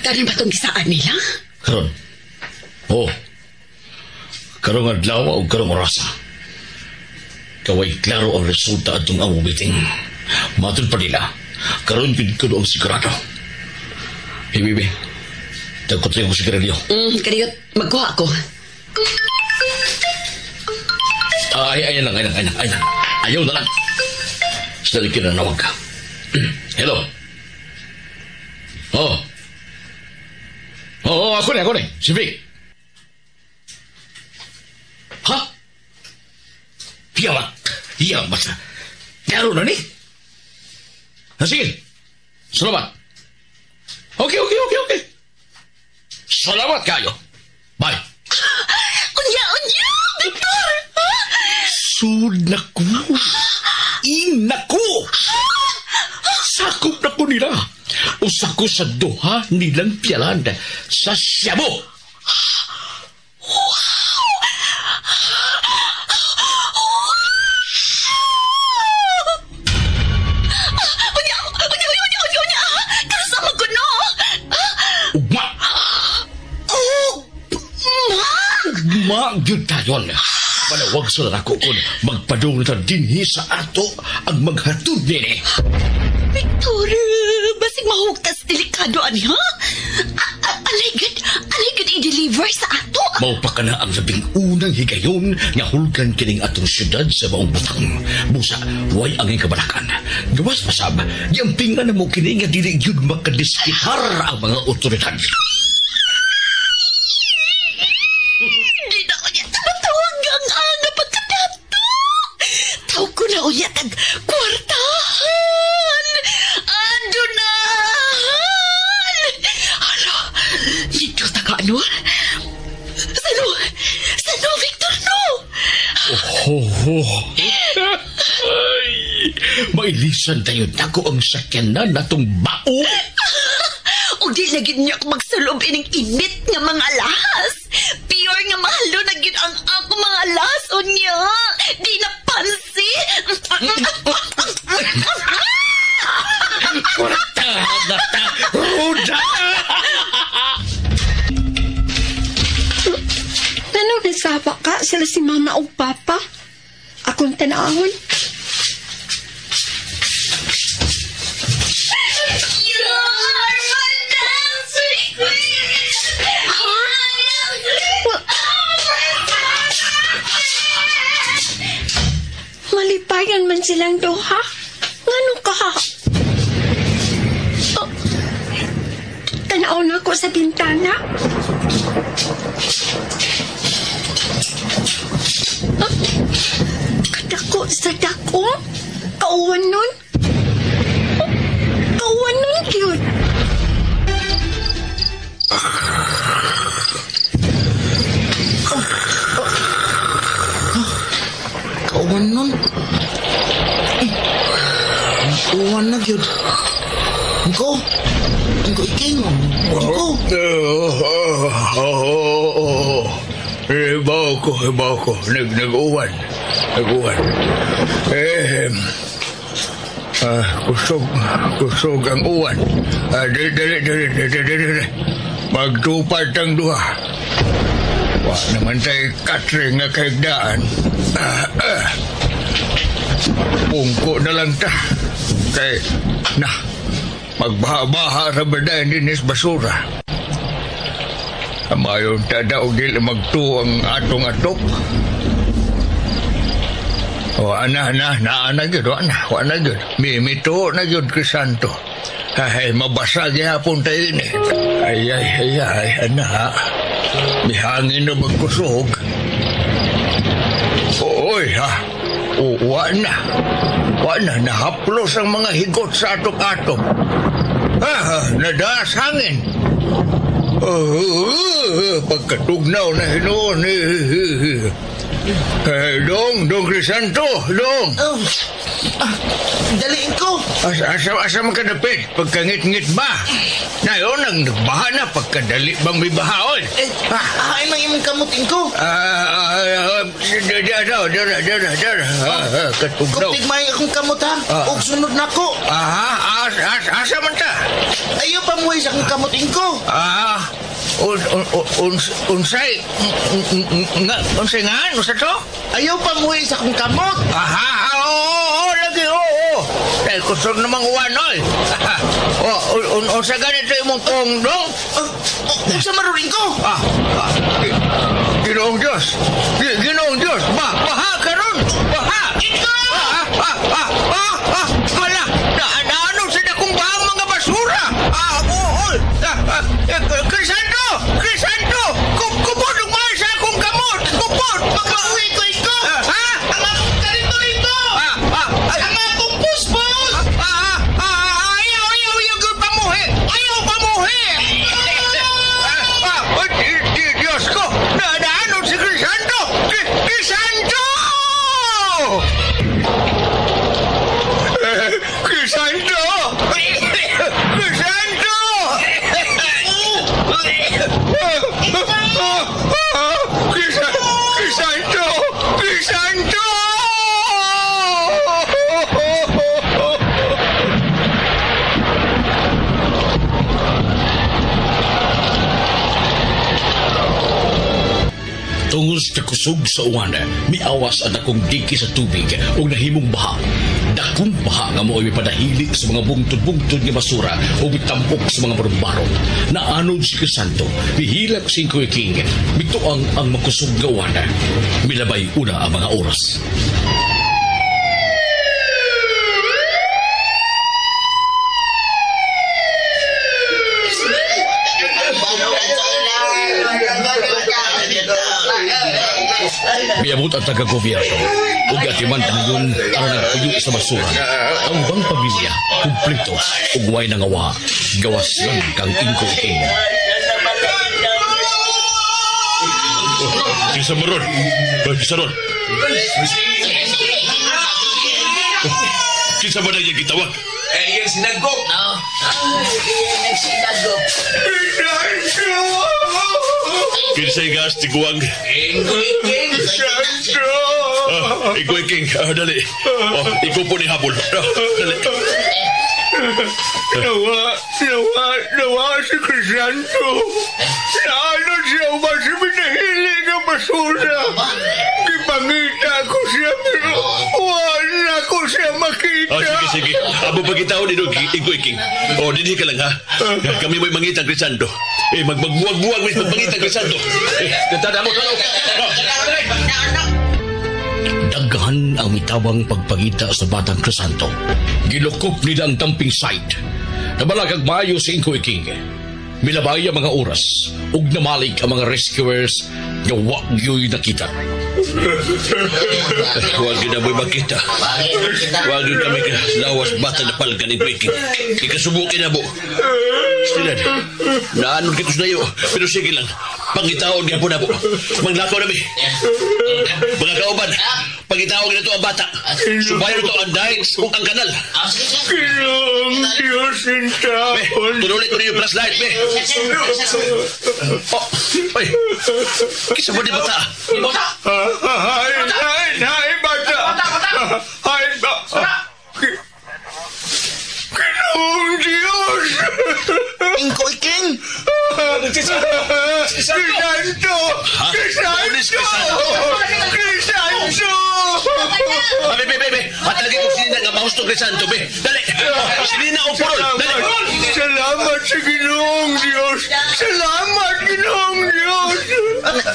Speaker 11: Karon ba itong gisaan nila?
Speaker 2: Karon. Oo. Karong adlaw o karong orasa. Kaway klaro ang resulta atong among meeting. Matod pa nila. Karon gid ko ang sigurado. Hey, baby. Tagkot sa'yo ko sigarilyo.
Speaker 11: Kadiyot, magkuha ako.
Speaker 2: Ay, ayan lang, ayan lang, ayan lang. Ayaw na lang. Sila kinanawag ka. Hello. Oh. Oo, ako na. Si Vic. Ha? Yamat. Yamat. Klaro na ni. Sige. Salamat. Okay. Salamat kayo. Bye.
Speaker 11: Unya, Victor!
Speaker 2: Sud na ko. Inako! Sakop na ko nila. Usa ko sa duha nilang piyalan sa Shabu.
Speaker 11: Wow! Unya! Karasama ko, no?
Speaker 2: Ugma!
Speaker 11: Ugma!
Speaker 2: Ugma, gyud tayon. Manawag sa narako kon magpadung na dinhi sa ato ang maghatod nini.
Speaker 11: Victor, basig mahugtas delikado ani ha? Aligid, i-deliver sa ato.
Speaker 13: Mao pa ka na ang labing unang higayon nga hulgan kining atong syudad sa maong butang. Busa, way ang kabalakan. Gawas pasab, giampingan na mo kini nga dili gyud makadiskitar ang mga otoridad.
Speaker 11: Hindi na ko niya matawag ang aga pagkadato. Tawag ko na uya tag kwartahan. Adunahan. Hala, dito ta ka ano? Sano? Sano, Victor, no?
Speaker 13: Oh, ay, mailisan tayo dako ang sakyanan natong bao.
Speaker 11: O di lagi niya ako magsulob ining init nga mga alahas. Pure nga mahalo na gid ang ako mga alahas o niya. Di na pansi.
Speaker 13: Kwarta na ta, ruda!
Speaker 12: Anong nasaba ka sila si mama o papa? Akong tanahon.
Speaker 11: You are my dancing queen!
Speaker 12: Malipayan man silang duha. Ngano ka? Oh, tanaw na ko sa bintana. Oh, kadako sa dako. Kauwan nun. Oh, kauwan nun, cute.
Speaker 6: Kauwan nun. Uwan na gyud. Angko. Angko iking. Angko.
Speaker 7: Ibaw ko. Nag-uwan. Nag-uwan. Kusog ang uwan. Dali. Magtupad ang duha. Wa naman tayo katring nga kahigdaan. Pungko na lang ta. Kay, na, magbaha-baha sa badayan din is basura. Amayon ta daw dili magtuo ang atong atop. O, ana, na gyud, wa na gyud. Mimituo na gyud, Crisanto. Ay, mabasa gihapon tayo ini. Ay, ana. Mihangin na magkusog. Oy, ha. Wa na. Wa na, nahaplos ang mga higot sa atop-atop. Nadaas hangin. Pagkatugnaw na hinuon. Dong, Crisanto, dong.
Speaker 6: Daliin ko.
Speaker 7: Asa man ka dapit? Pagkangit-ngit ba? Nayon, ang nagbaha na. Pagkadali bang may baha, oy?
Speaker 6: Hain lang imong kamutin ko.
Speaker 7: Dara. Katugnaw.
Speaker 6: Kuptig may akong kamot, ha? Og sunod na ko.
Speaker 7: Asa man ta?
Speaker 6: Ayaw pamuhay sa akong kamutin ko.
Speaker 7: Unsay unsay nga unsa to?
Speaker 6: Ayaw pamuhi sa akong kamot.
Speaker 7: Aha, oo, lagi, oo. Dahil kusog namang uwan, oy. Unsa ganito imong kong dong?
Speaker 6: Unsa maruring ko?
Speaker 7: Ginoong Diyos. Ginoong Diyos. Baha karon. Baha. Wala. Naano sa dakong bahang mga basura. Oo. Crisanto! Crisanto! Kupod ang mahal sa akong kamot! Kupod!
Speaker 6: Pagkabuhi ko ito!
Speaker 7: Ha?
Speaker 6: Ang akong karito-rito! Ang akong puspos!
Speaker 7: Ayaw! Ayaw! Ayaw! Pamuhi! Ayaw! Pamuhi! Diyos ko! Naano si Crisanto!
Speaker 13: kakusog sa uwan, miawas ang dakong diki sa tubig ug nahimong baha. Dakong baha nga mao'y mipadahili sa mga bungtod-bungtod nga basura ug mitampok sa mga barong-barong. Naanod si Crisanto, mihilak si Inkoy King, mituang ang makusog nga uwan. Milabay una ang mga oras. Miabot ang taga-gobyerno ug atiman dayon ang nagpuyo sa basura. Ang ubang pamilya kumpleto ug way nangawa, gawas lang kang Inkoy King.
Speaker 1: Kinsa maron? Kinsa ron? Kinsa ba na iyang gitawag?
Speaker 9: Eh, iyang sinagop.
Speaker 8: Iyang nagsinagop.
Speaker 1: Kinsay gas, tiguang.
Speaker 9: Inkoy King.
Speaker 1: Inkoy King, dali. Oh, ikaw po ni Habol. Dali.
Speaker 7: Nawa si Crisanto. Naano siya ba si binahili ng basura? Gipangita ko siya pero wala ko siya makita.
Speaker 1: Oh, sige. Abo pagkitaon ni Inkoy King. Oh, dinhi ka lang ha. Kami mo'y mangitang Crisanto. Eh, magbuwag-buwag may magmangitang Crisanto. Eh, tada mo tanaw.
Speaker 13: Daghan ang mitabang pagpangita sa batang Crisanto. Gilukop nila ang dumping site. Nabalagag maayo si Inkoy King. Milabay ang mga oras ug namalik ang mga rescuers nga wa gyoy nakita.
Speaker 1: Huwag yun na mo'y makita. Huwag yun kami ka lawas bata na palgan ni Inkoy King. Ikasubukin na mo. Stilan, naanon kitos na iyo. Pero sige lang, pangitaon niya po na po. Manglakaw na mi. Mga kauban, pangitaon na to ang bata. Subayon to ang daing ug ang kanal.
Speaker 7: Ginoong Diyos in taon.
Speaker 1: Tunulit ko ninyo flashlight, be. Oh, oy. Kisa ba di bata?
Speaker 7: Hay, hay, bata. Hay, bata. Ginoong Diyos!
Speaker 6: Inkoy King!
Speaker 7: Crisanto! Crisanto! Crisanto!
Speaker 1: Be, be, be, be. At lagi kong sinina nga mahusto Crisanto, be. Dali! Sinina o purol! Dali!
Speaker 7: Salamat sa Ginoong Diyos! Salamat, Ginoong Diyos!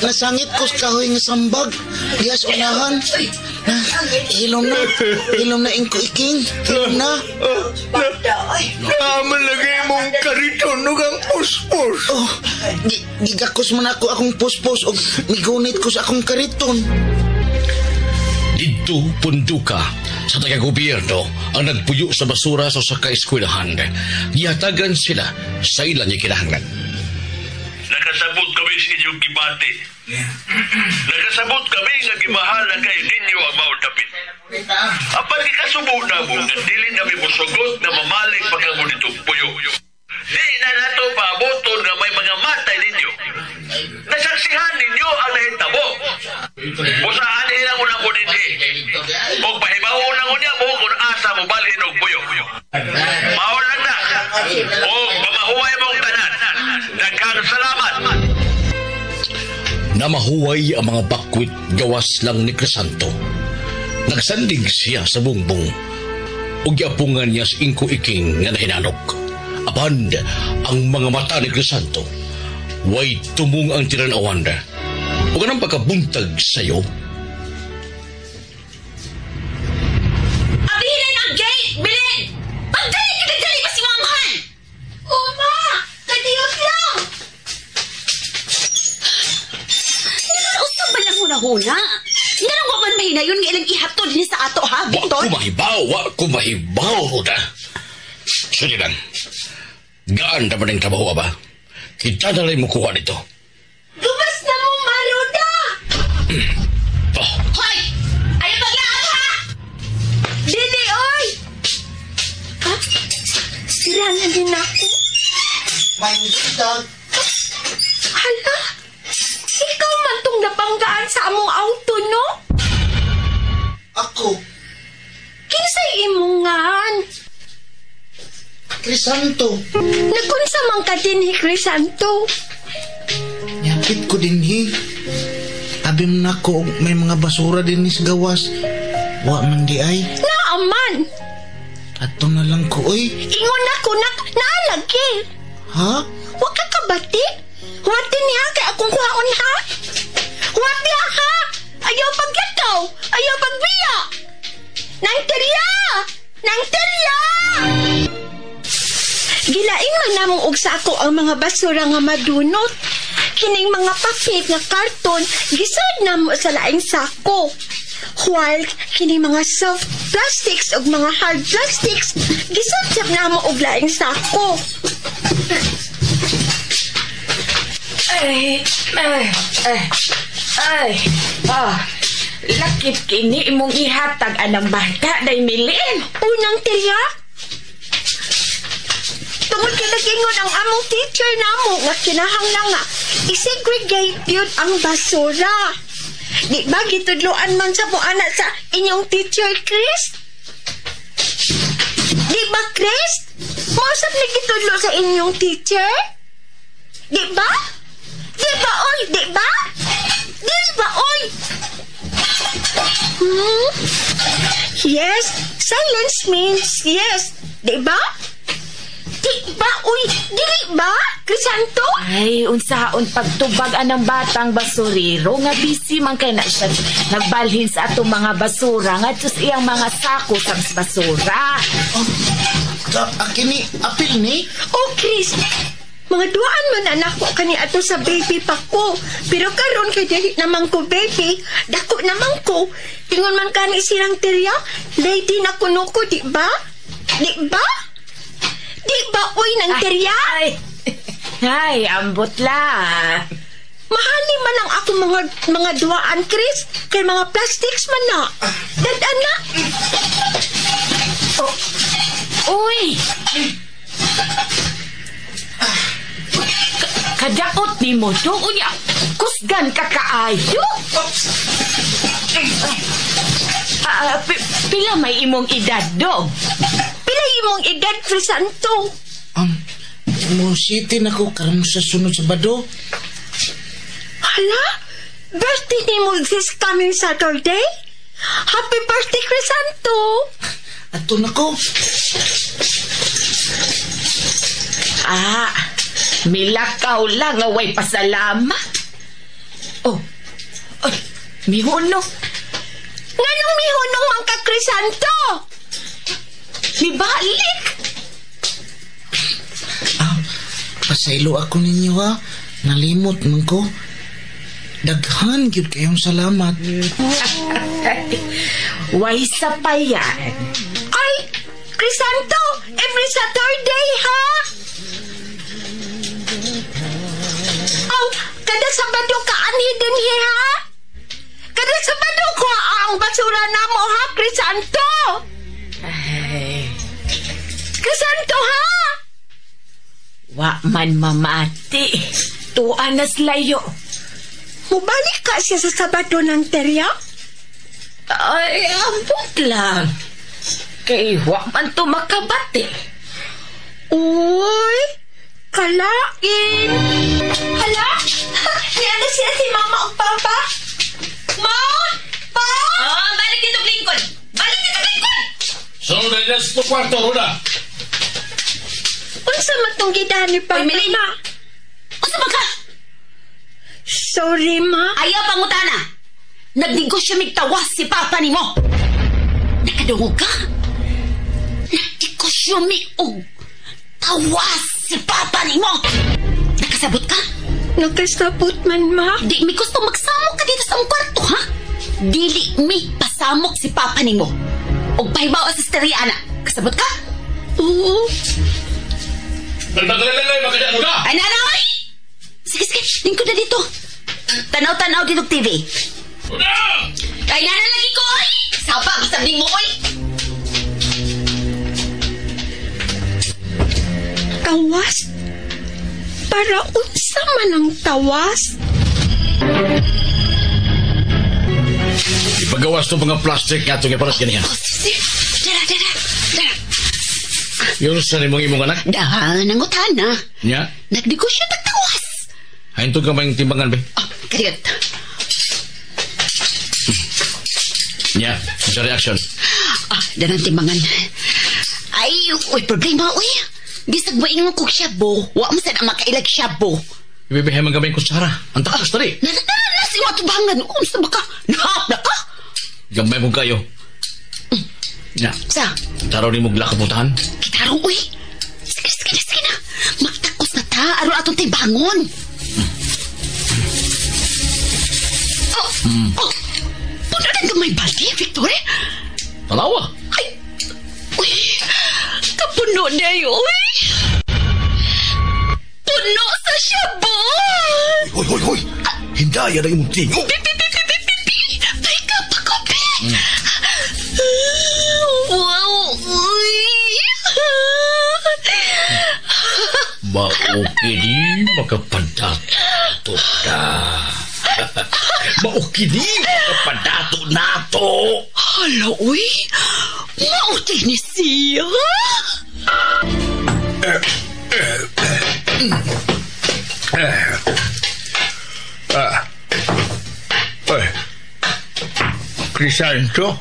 Speaker 6: Nasangit ko sa kahoy nga sambag. Diya sa unahan. Hilom na. Hilom na, Inkoy King. Hilom na.
Speaker 7: Naman lagi mong kariton ug ang puspos.
Speaker 6: Oh, gigakos man ako akong puspos og migunit ko sa akong kariton.
Speaker 13: Didto punduka sa taga-gobyerno ang nagpuyo sa basura sa usa ka eskwelahan. Gihatagan sila sa ilang kinahanglan.
Speaker 1: Nakasabot kami sa inyong gibati. Nakasabot kami nga gibahala kay ninyo ang maong dapit. Apan gikasubo na mo nga dili na mi mosugot nga mamalik pa kamo ditong puyo. Di na nato paaboton nga may mga matay ninyo. Nasaksihan ninyo ang nahitabo. Busaan hilang una mo dinhi. Og pahibaw na unya mo kung asa mo balhin og puyo. Mao lang na. Og pamahuway mong tanan. Daghang salamat.
Speaker 13: Namahuway ang mga bakwit gawas lang ni Crisanto. Nagsandig siya sa bungbong. Ug giapungan niya si Inkoy King nga nahinanok. Apan ang mga mata ni Crisanto way tumong ang tinanawan. Ug anang pagkabuntag sayo.
Speaker 11: Abihin ang gate! Bilin! Pagdali ka nagdali pa si Mamahan! Uma! Kadiyot lang! Usap ba lang huna-huna? Nga man mahinayon nga ilang ihatod ni sa ato, ha, Victor?
Speaker 13: Wa ko mahibaw, Roda. Sige lang. Gaan naman ang trabaho, ba? Kita na lang mo kuha nito.
Speaker 12: Gumas na mo, Maruda!
Speaker 13: Oh.
Speaker 11: Hoy! Ayaw paglaab, ha?
Speaker 12: Dili, oy! Ha? Sira na din ako.
Speaker 6: Maingitag.
Speaker 12: Hala! Ikaw man tong napanggaan sa among auto, no?
Speaker 6: Ako.
Speaker 12: Kinsay imungan?
Speaker 6: Crisanto.
Speaker 12: Nakunsa man ka din ni Crisanto?
Speaker 6: Nyapit ko din hi. Abi man ako og may mga basura din ni sa gawas. Wa man di ay.
Speaker 12: Naaman.
Speaker 6: Ato na lang ko, oy.
Speaker 12: Ingon ako nak, naalagi.
Speaker 6: Ha?
Speaker 12: Wa ka kabati? Huwati niya kay akong kuhaon ha? Huwati ha? Ayaw pagyakaw! Ayaw pagbiya! Nang terya! Nang terya! Gilain man namong og sako ang mga basura nga madunot. Kining mga papel nga karton, gisad namo sa laing sako. While kining mga soft plastics ug mga hard plastics, gisad sab namo og laing sako.
Speaker 5: Ay, ay, ay, ay, ah, lakip kini imong ihatag anang bata, day milin.
Speaker 12: Unang tirya, tungod kay nag-ingon ang among teacher namo nga kinahanglan nga isegregate yun ang basura. Di ba gitudloan man sa buana sa inyong teacher, Chris? Di ba, Chris? Mausap na gitudlo sa inyong teacher? Di ba? Di ba, oy? Di ba? Di ba, oy? Hmm? Yes, silence means yes. Di ba? Di ba, uy? Dili ba, Crisanto?
Speaker 5: Ay, unsaon pagtubag anang batang basurero nga busy man kay na siya nagbalhin sa atong mga basura nga sa iyang mga sako sa basura.
Speaker 6: Oh, kini apil ni?
Speaker 12: Oh, Chris, mga duaan man anak ko kani ato sa baby pa ko. Pero karon kay dili naman ko baby, dako naman ko. Ingon man kani silang tirya, lady na kuno ko, di ba? Di ba? Di ba, uy, nang tirya?
Speaker 5: Ay, ay, ambot la.
Speaker 12: Mahali man ang ako mga duaan, Chris. Kay mga plastics man na. Dadaan na.
Speaker 5: Oh. Uy! Kadaot ni mo to, unya, kusgan ka kaayo. Pila may imong edad, dong?
Speaker 12: Pila imong edad, Crisanto?
Speaker 6: Mo city na ko karon sa sunod Sabado.
Speaker 12: Hala? Birthday ni mo this coming Saturday? Happy birthday, Crisanto!
Speaker 6: Ato na ko.
Speaker 5: Ah, milakaw lang away pasalamat. Oh, ay, mihunong.
Speaker 12: Nganong mihunong man ka, Crisanto?
Speaker 5: Mibalik.
Speaker 6: Ah, pasaylo ako ninyo ha. Nalimot man ko. Daghan gyud kayong salamat.
Speaker 5: Way sa payan.
Speaker 12: Ay, Crisanto, every Saturday ha? Aw, kada Sabado ka anhi dinhi ha? Kada Sabado ko ang basura namo ha, Crisanto?
Speaker 5: Ay.
Speaker 12: Crisanto ha?
Speaker 5: Wa man mamati. Tuan nas layo.
Speaker 12: Mubalik ka siya sa Sabado ng terya?
Speaker 5: Ay, ambot lang. Kay wa man to makabati.
Speaker 12: Uy, kalain. Hala? Niya na siya si Mama o Papa? Ma? Pa?
Speaker 11: Oh, balik dito, Lincoln. Balik dito, Lincoln!
Speaker 13: Sunod na sa kwarto, Roda.
Speaker 12: Unsa matong gidahan ni Papa?
Speaker 11: Uy, Melin.
Speaker 12: Ma?
Speaker 11: Unsa ba ka?
Speaker 12: Sorry, Ma.
Speaker 11: Ayaw pangutana. Nagnegosyo migtawas si Papa nimo. Nakadungog ka? Nagnegosyo mi og tawas si Papa nimo. Nakasabot ka?
Speaker 12: Nakasabot man, Ma.
Speaker 11: Di mi gusto magsamok ka dito sa among kwarto, ha? Dili mi pasamok si Papa nimo. Og pahibaw sa Steriana. Kasabot ka?
Speaker 12: Oo.
Speaker 11: Ay, nanay! Sige, sige. Lingkod na dito. Tanaw-tanaw dito TV. Ay, nana lagi ko, oy! Saba, masabing mo, oy!
Speaker 12: Tawas? Para unsa man ang tawas?
Speaker 13: Ipagawas itong mga plastic nga itong iparas ganihan.
Speaker 11: Oh, sige. Dara, dara, dara.
Speaker 13: Yun sa nimong imong anak?
Speaker 11: Daha, nangutana.
Speaker 13: Nya?
Speaker 11: Nagnegosyo tagtawas.
Speaker 13: Hain to ka may timbangan, be?
Speaker 11: Oh, kadiyot.
Speaker 13: Yeah, sa reaction.
Speaker 11: Ah, danang timbangan. Ay, uy, problema, uy. Bisag maingon kog shabu. Wa mo sad ang makailag shabu.
Speaker 13: Ibibihay man gamay kutsara. Ang takos tari.
Speaker 11: Na, na, na, na, siwa tubangan. Unsa ba ka? Nahap na ka?
Speaker 13: Gamay mo kayo. Ya.
Speaker 11: Sa?
Speaker 13: Taraw ni mo glakaputahan.
Speaker 11: Kitarong, uy. Sige, sige na, sige na. Magtakos na ta. Aron atong timbangon. Oh, oh. Puno na gamay balde, Victor.
Speaker 13: Tanawa.
Speaker 11: Ay, uy. Kapuno na yun, uy. Puno sa shabu.
Speaker 1: Hoy, hoy, hoy. Hindaya na imong tingo.
Speaker 11: Pi, pi, pi, pi, pi, pi, pi. Teka pa ko, pi. Wow, uy.
Speaker 13: Maukini makapadato ta. Maukini makapadato nato.
Speaker 11: Hala, uy. Mauti ni siya.
Speaker 7: Ay, Crisanto,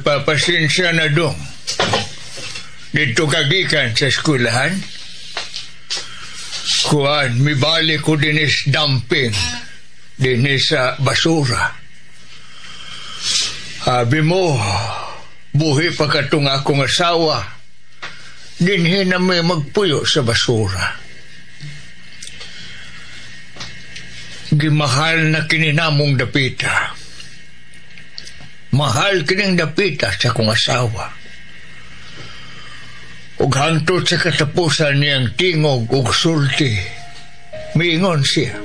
Speaker 7: papasensya na dong. Dito kagikan sa eskwelahan. Kuan, mibalik ko dinis dumping. Dinis sa basura. Abi mo, buhi pa katong akong asawa. Dinhi na may magpuyo sa basura. Gimahal na kininamong dapita. Mahal kining dapita sa akong asawa. Ug hangtod sa katapusan niyang tingog ug sulti, miingon siya.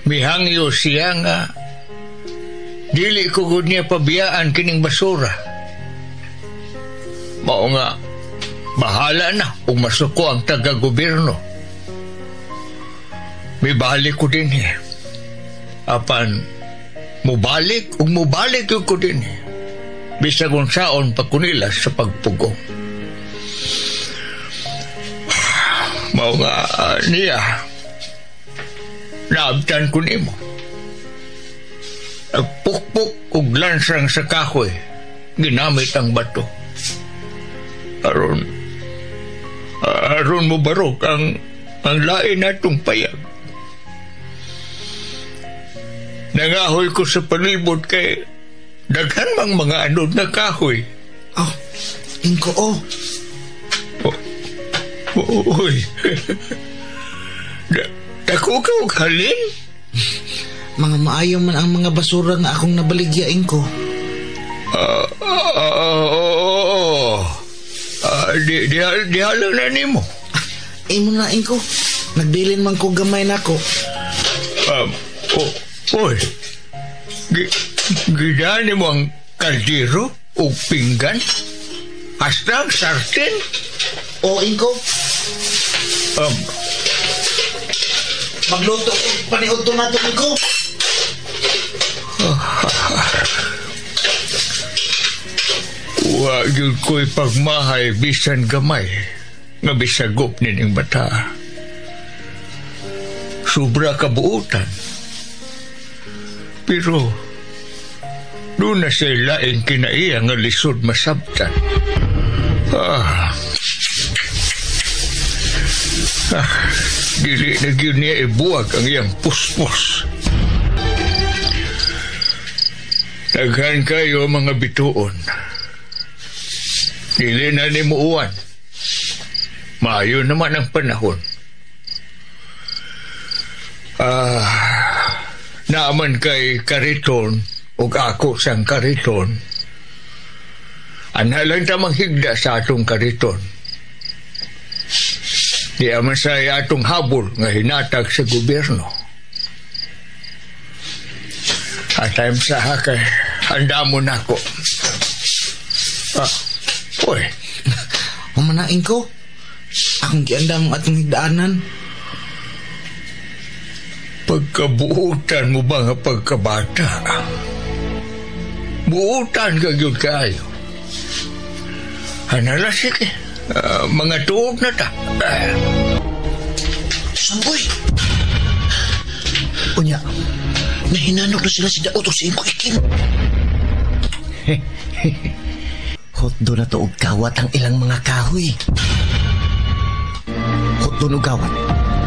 Speaker 7: Mihangyo siya nga dili ko gud niya pabiyaan kining basura. Mao nga bahala na ug masuko ang taga-gobyerno. Mibalik ko din eh. Apan mubalik ug mubalik ko din eh. Bisag unsaon pa kunila sa pagpugong. Mao nga niya, naabtan ko nimo. Nagpukpuk og lansang sa kahoy, ginamit ang bato. Aron mo barog ang lain natong payag. Nangahoy ko sa palibot kay daghan mang mga anod na kahoy.
Speaker 9: Oh, ingko oh.
Speaker 7: Uy. Dako ka og halin?
Speaker 9: Mga maayo man ang mga basura nga akong nabaligya, ingko.
Speaker 7: Dihalang na nimo.
Speaker 9: Imo na, ingko. Nagbilin man ko gamay nako.
Speaker 7: Uy. Gidani mo ang kaldero o pinggan? Hasta ang sartin?
Speaker 9: O, ingko. Magluto ko paniudto na ito, ingko.
Speaker 7: Wa gyud ko'y pagmahay bisan gamay nga bisagop nining bata. Sobra kabuutan. Pero doon na siya laing kinaiya nga lisod masabtan. Dili na gyud niya ibuwag ang iyang puspos. Daghan kayo mga bituon. Dili na ni muuan. Maayo naman ang panahon. Naaman kay kariton ug ako sang kariton. Ana lang tamang higda sa atong kariton. Di aman sa atong habol nga hinatag sa gobyerno. At time sa hakay, handa mo na ko. Uy.
Speaker 9: Humanain ko. Akong giandam ang atong higdaanan.
Speaker 7: Pagkabuutan mo ba nga pagkabata? Buutan ka gyud kaayo. Hanala, sige. Mga tuog na ta.
Speaker 6: Samboy! Unya, Nahinanok na sila si Daot o si Ingko Iking.
Speaker 10: Hotdo na to og kawat ang ilang mga kahoy. Hotdo og kawat.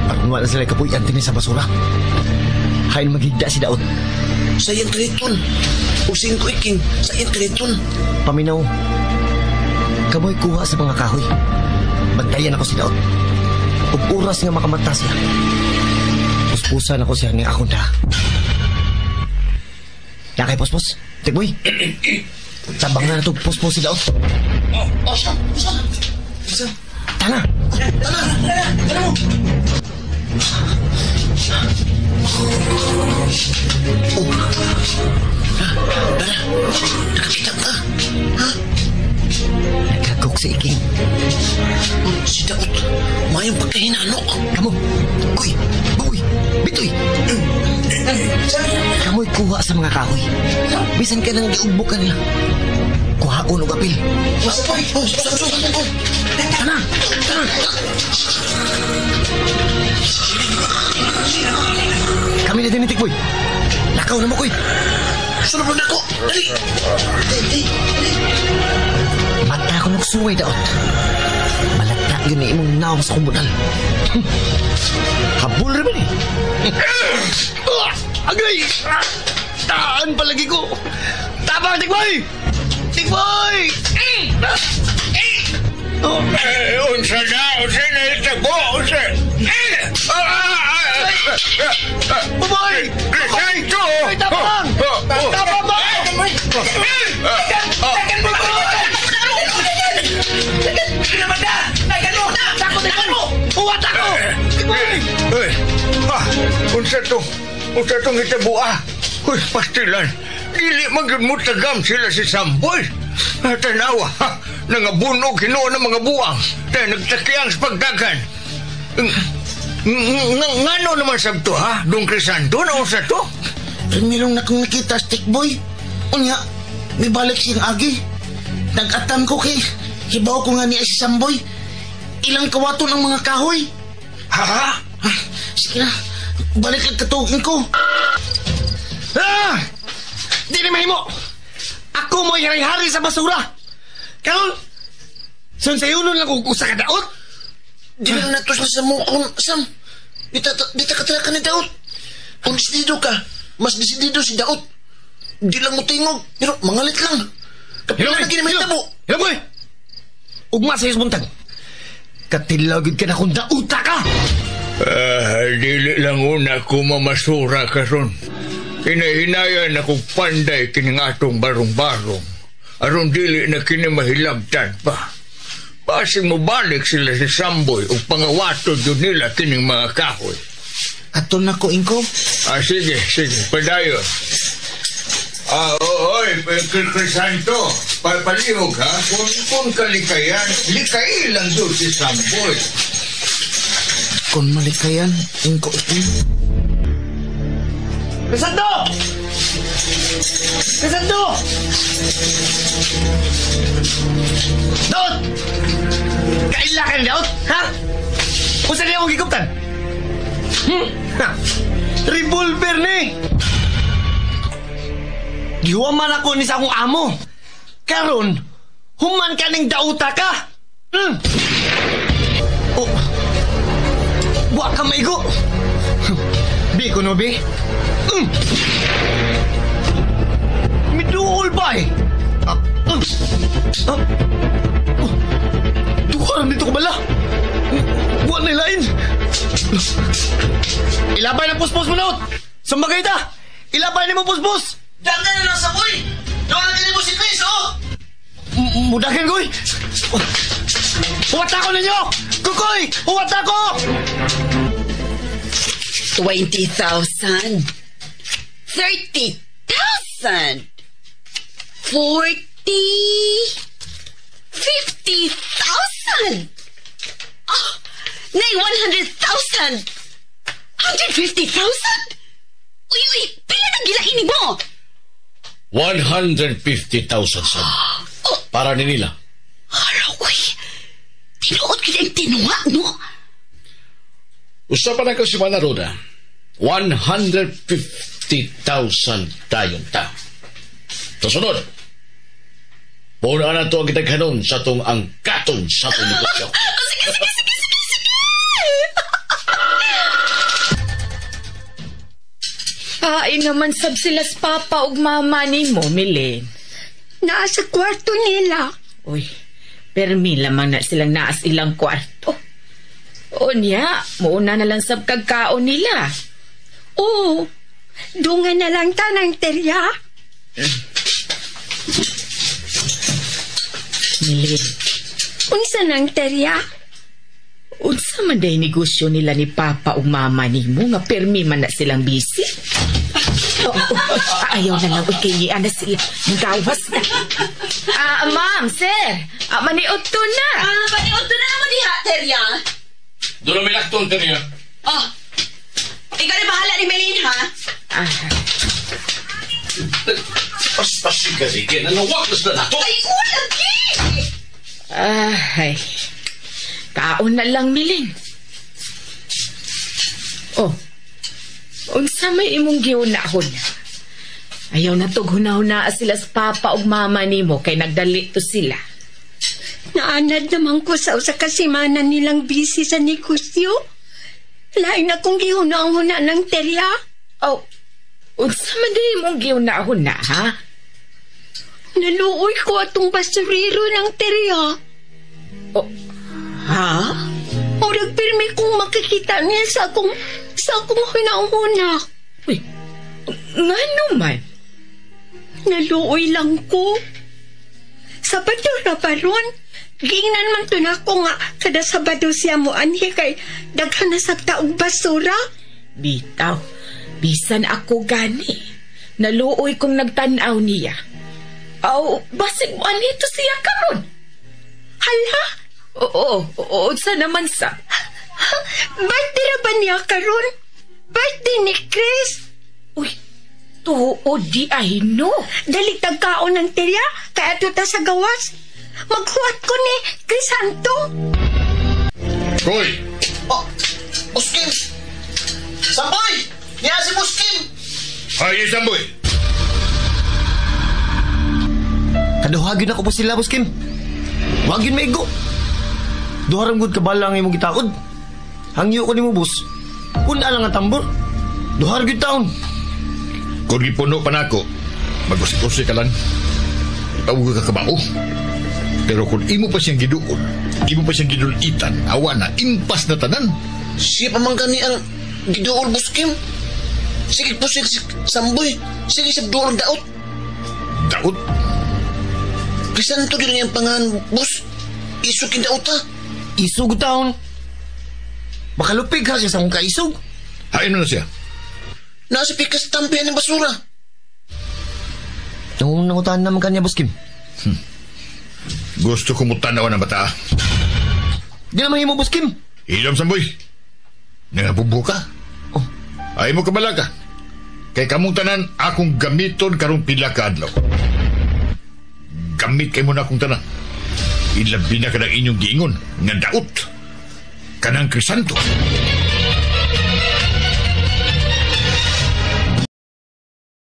Speaker 10: Aron wala sila kapuy-an dinhi sa basura. Hain maghigda si Daot.
Speaker 6: Sayang kaniton. O si Ingko Iking, sayang kaniton.
Speaker 10: Paminaw. Kamoy kuha sa mga kahoy. Bantayan ako si Daot. Ug oras nga makamata siya. Puspusan ako siya ni akong da. Nakay puspos. Tikboy. Tabang na na ito puspos si Daot.
Speaker 6: Oh, siya, siya. Siya.
Speaker 10: Tana!
Speaker 6: Tana! Tana! Tana mo! Oh. Tara. Nakakita ka. Ha?
Speaker 10: Nagkagok si Iking.
Speaker 6: Si Daot, mayong pagkahinanok.
Speaker 10: Kamu, kuy, buoy, bitoy. Kamoy kuha sa mga kahoy. Bisan ka nang giugbok ka nila. Kuhaon og apil. Tana! Tana! Kami na din ni Tikboy. Lakaw na mo, kuy.
Speaker 6: Sunod na ako. Dali! Dali! Dali!
Speaker 10: Mata ko nagsuway, Daot. Malata yun na imong naong sa kumunal. Habol rin ba ni? Agay! Taan palagi ko! Tabang, Tikboy! Tikboy!
Speaker 7: Oh. Eh, unsa na? Unsa na itabo? Unsa?
Speaker 10: Buboy!
Speaker 7: Crisanto!
Speaker 10: Ay, tabang! Tabang ba? Uwat ako!
Speaker 7: Uy! Ah! Unsa to? Unsa tong hitabo ah? Uy, pastilan! Dili magyud mo tagam sila si Samboy. Tanawa, ha? Nangabunog hinuon ng mga buang. Dahil nagtakiyang sa pagdagan. Ngano naman sabto, ha? Dong Crisanto, na unsa to?
Speaker 6: Primerong na kong nakita, Stick Boy. Unya, may balik siyang agi. Nag-atam ko kay hibaw ko nga niya si Samboy. Ilang kawaton ang mga kahoy.
Speaker 7: Ha?
Speaker 6: Sige na, balik ang katugin ko.
Speaker 10: Ah! Di ni mahimo! Ako mo'y hari-hari sa basura! Karon, sunsayunon lang kung usa ka daot!
Speaker 6: Di na nato siya sa mukon, Sam. Di ta katraka ni Daot. Kung desidido ka, mas desidido si Daot. Di lang mo tingog, pero mangalit lang. Kapila na ginamahitabo.
Speaker 10: Hilom ko eh! Ugma sa iyos buntag. Katilagid ka na kung dauta ka!
Speaker 7: Dili lang una ko mamasura karon. Hinahinayan akong panday kining atong barong-barong. Aron dili na kini mahilabtan pa. Basing mobalik sila si Samboy ug pangawato jud nila kining mga kahoy.
Speaker 9: Ato na ko, Ingko.
Speaker 7: Ah, sige, sige. Padayon. Ah, oy, Crisanto, palihog ha. Kung kalikayan, likai lang doon si Samboy.
Speaker 6: Kung malikayan, Ingko, Iking.
Speaker 10: Crisanto! Crisanto! Daot! Kaila ka ni Daot, ha? Unsa niya akong giguptan? Ha? Revolver ni! Gihuwaman ako ni sa akong amo. Karon, human ka ning dauta ka! Oh! Wa ka maigo! Bi ko no, bi? Miduol ba eh? Duha rin dito ko bala. Buwan na ilain. Ilabay ng puspos mo na. Sambagay ta. Ilabay ni mo puspos.
Speaker 6: Dagan na lang sa boy. Doon na mo si Chris, oh.
Speaker 10: Mudagan koy. Huwat ako ninyo. Kukoy, huwat ako.
Speaker 11: 20,000. 30,000. 40. 50,000. Oh, nay 100,000. 150,000? Uy, uy, pila nang gilain mo?
Speaker 13: 150,000, sir. Oh. Para ni nila.
Speaker 11: Araw, uy. Tinuod kita ang tinuwa, no?
Speaker 13: Usapan na ko si Mana Roda. 150,000. 50,000 dayon ta. Susunod, puna na to ang kitaghanon sa itong angkaton sa itong negosyo.
Speaker 11: Sige, sige, sige, sige, sige!
Speaker 5: Ay naman sab sila sa papa ug mama nimo, Milen.
Speaker 12: Naa sa kwarto nila.
Speaker 5: Uy, permi lamang na silang naas ilang kwarto. O niya, muuna na lang sab kagkaon nila.
Speaker 12: Oo, dungan na lang tanang terya.
Speaker 5: Milen.
Speaker 12: Unsa nang terya?
Speaker 5: Unsa man day negosyo nila ni papa ug mama nimo nga permi man na silang busy? Oh, ayaw na lang uy kay na sila. Gawas na. Ma'am, sir. Maniod to na.
Speaker 11: Maniod to na naman diha, Terya.
Speaker 13: Doon ang milakton, Terya.
Speaker 11: Oh. Ikaw na bahala ni Melin, ha?
Speaker 13: Paspasin ka, sige. Nanawag na sila nato.
Speaker 11: Ay, wala,
Speaker 5: Ay. Kaon na lang, Milin. Oh. Unsa may imong giunahon? Ayaw na tog hunahuna sila sa papa ug mama nimo kay nagdali to sila.
Speaker 12: Naanad naman ko sa usa ka semana nilang busy sa negosyo. Lain akong gihuna-huna ng terya.
Speaker 5: Oh, unsa man di imong gihuna-huna, ha?
Speaker 12: Naluoy ko atong basurero ng terya.
Speaker 5: Oh, ha?
Speaker 12: Murag pirmi kong makikita niya sa akong hunahuna.
Speaker 5: Uy, ngano man?
Speaker 12: Naluoy lang ko. Sabado na pa ron. Giingnan man to na ako nga kada Sabado siya mo anhi kay daghan na sa taog basura.
Speaker 5: Bitaw, bisan ako gani. Naluoy kong nagtanaw niya. Aw, basig mo anhi to siya karon.
Speaker 12: Hala?
Speaker 5: Oo, oo, unsa naman sa?
Speaker 12: Birthday ra ba niya karon? Birthday ni Chris?
Speaker 5: Uy, tuod di ay no.
Speaker 12: Dali tagkaon ng terya, kaya ato ta sa gawas. Maghuwat ko ni Crisanto.
Speaker 1: Koy!
Speaker 6: Oh, Buskin! Samboy! Niya si Buskin!
Speaker 1: Ay, Samboy!
Speaker 10: Kaduhagin ako po sila, Buskin. Wag yun maigo. Duharang gud kabala ang imong gitakod. Hangyo ko nimo, boss. Puna lang ang tambor. Duhar gyud taon.
Speaker 1: Kung gipuno pa nako, magusik-usik ka lang. Tawag ka kabao. Pero kung imo pa siyang giduol, imo pa siyang gidulitan, awa na, impas na tanan.
Speaker 6: Siya pa man gani ang giduol, Buskim. Sige po, sige, Samboy. Sige, sa duol daot.
Speaker 1: Daot?
Speaker 6: Crisanto yun ang pangalan, boss. Isog yung daot, ha?
Speaker 10: Isog taon. Baka lupig ha siya sa akong kaisog.
Speaker 1: Hain na siya.
Speaker 6: Nasa pikas tampihan ng basura.
Speaker 10: Nangungutahan naman kanya, Boss Kim.
Speaker 1: Gusto ko mo tanawan ang bata.
Speaker 10: Di naman himo, Boss Kim.
Speaker 1: Ilom, Samboy. Nangabubo ka.
Speaker 10: Oh.
Speaker 1: Ay mo kabala ka. Kay kamong tanan, akong gamiton karong pila ka adlaw. Gamit kay mo na akong tanan. Ilabi na ka ng inyong giingon, nga daot. Kanang Crisanto.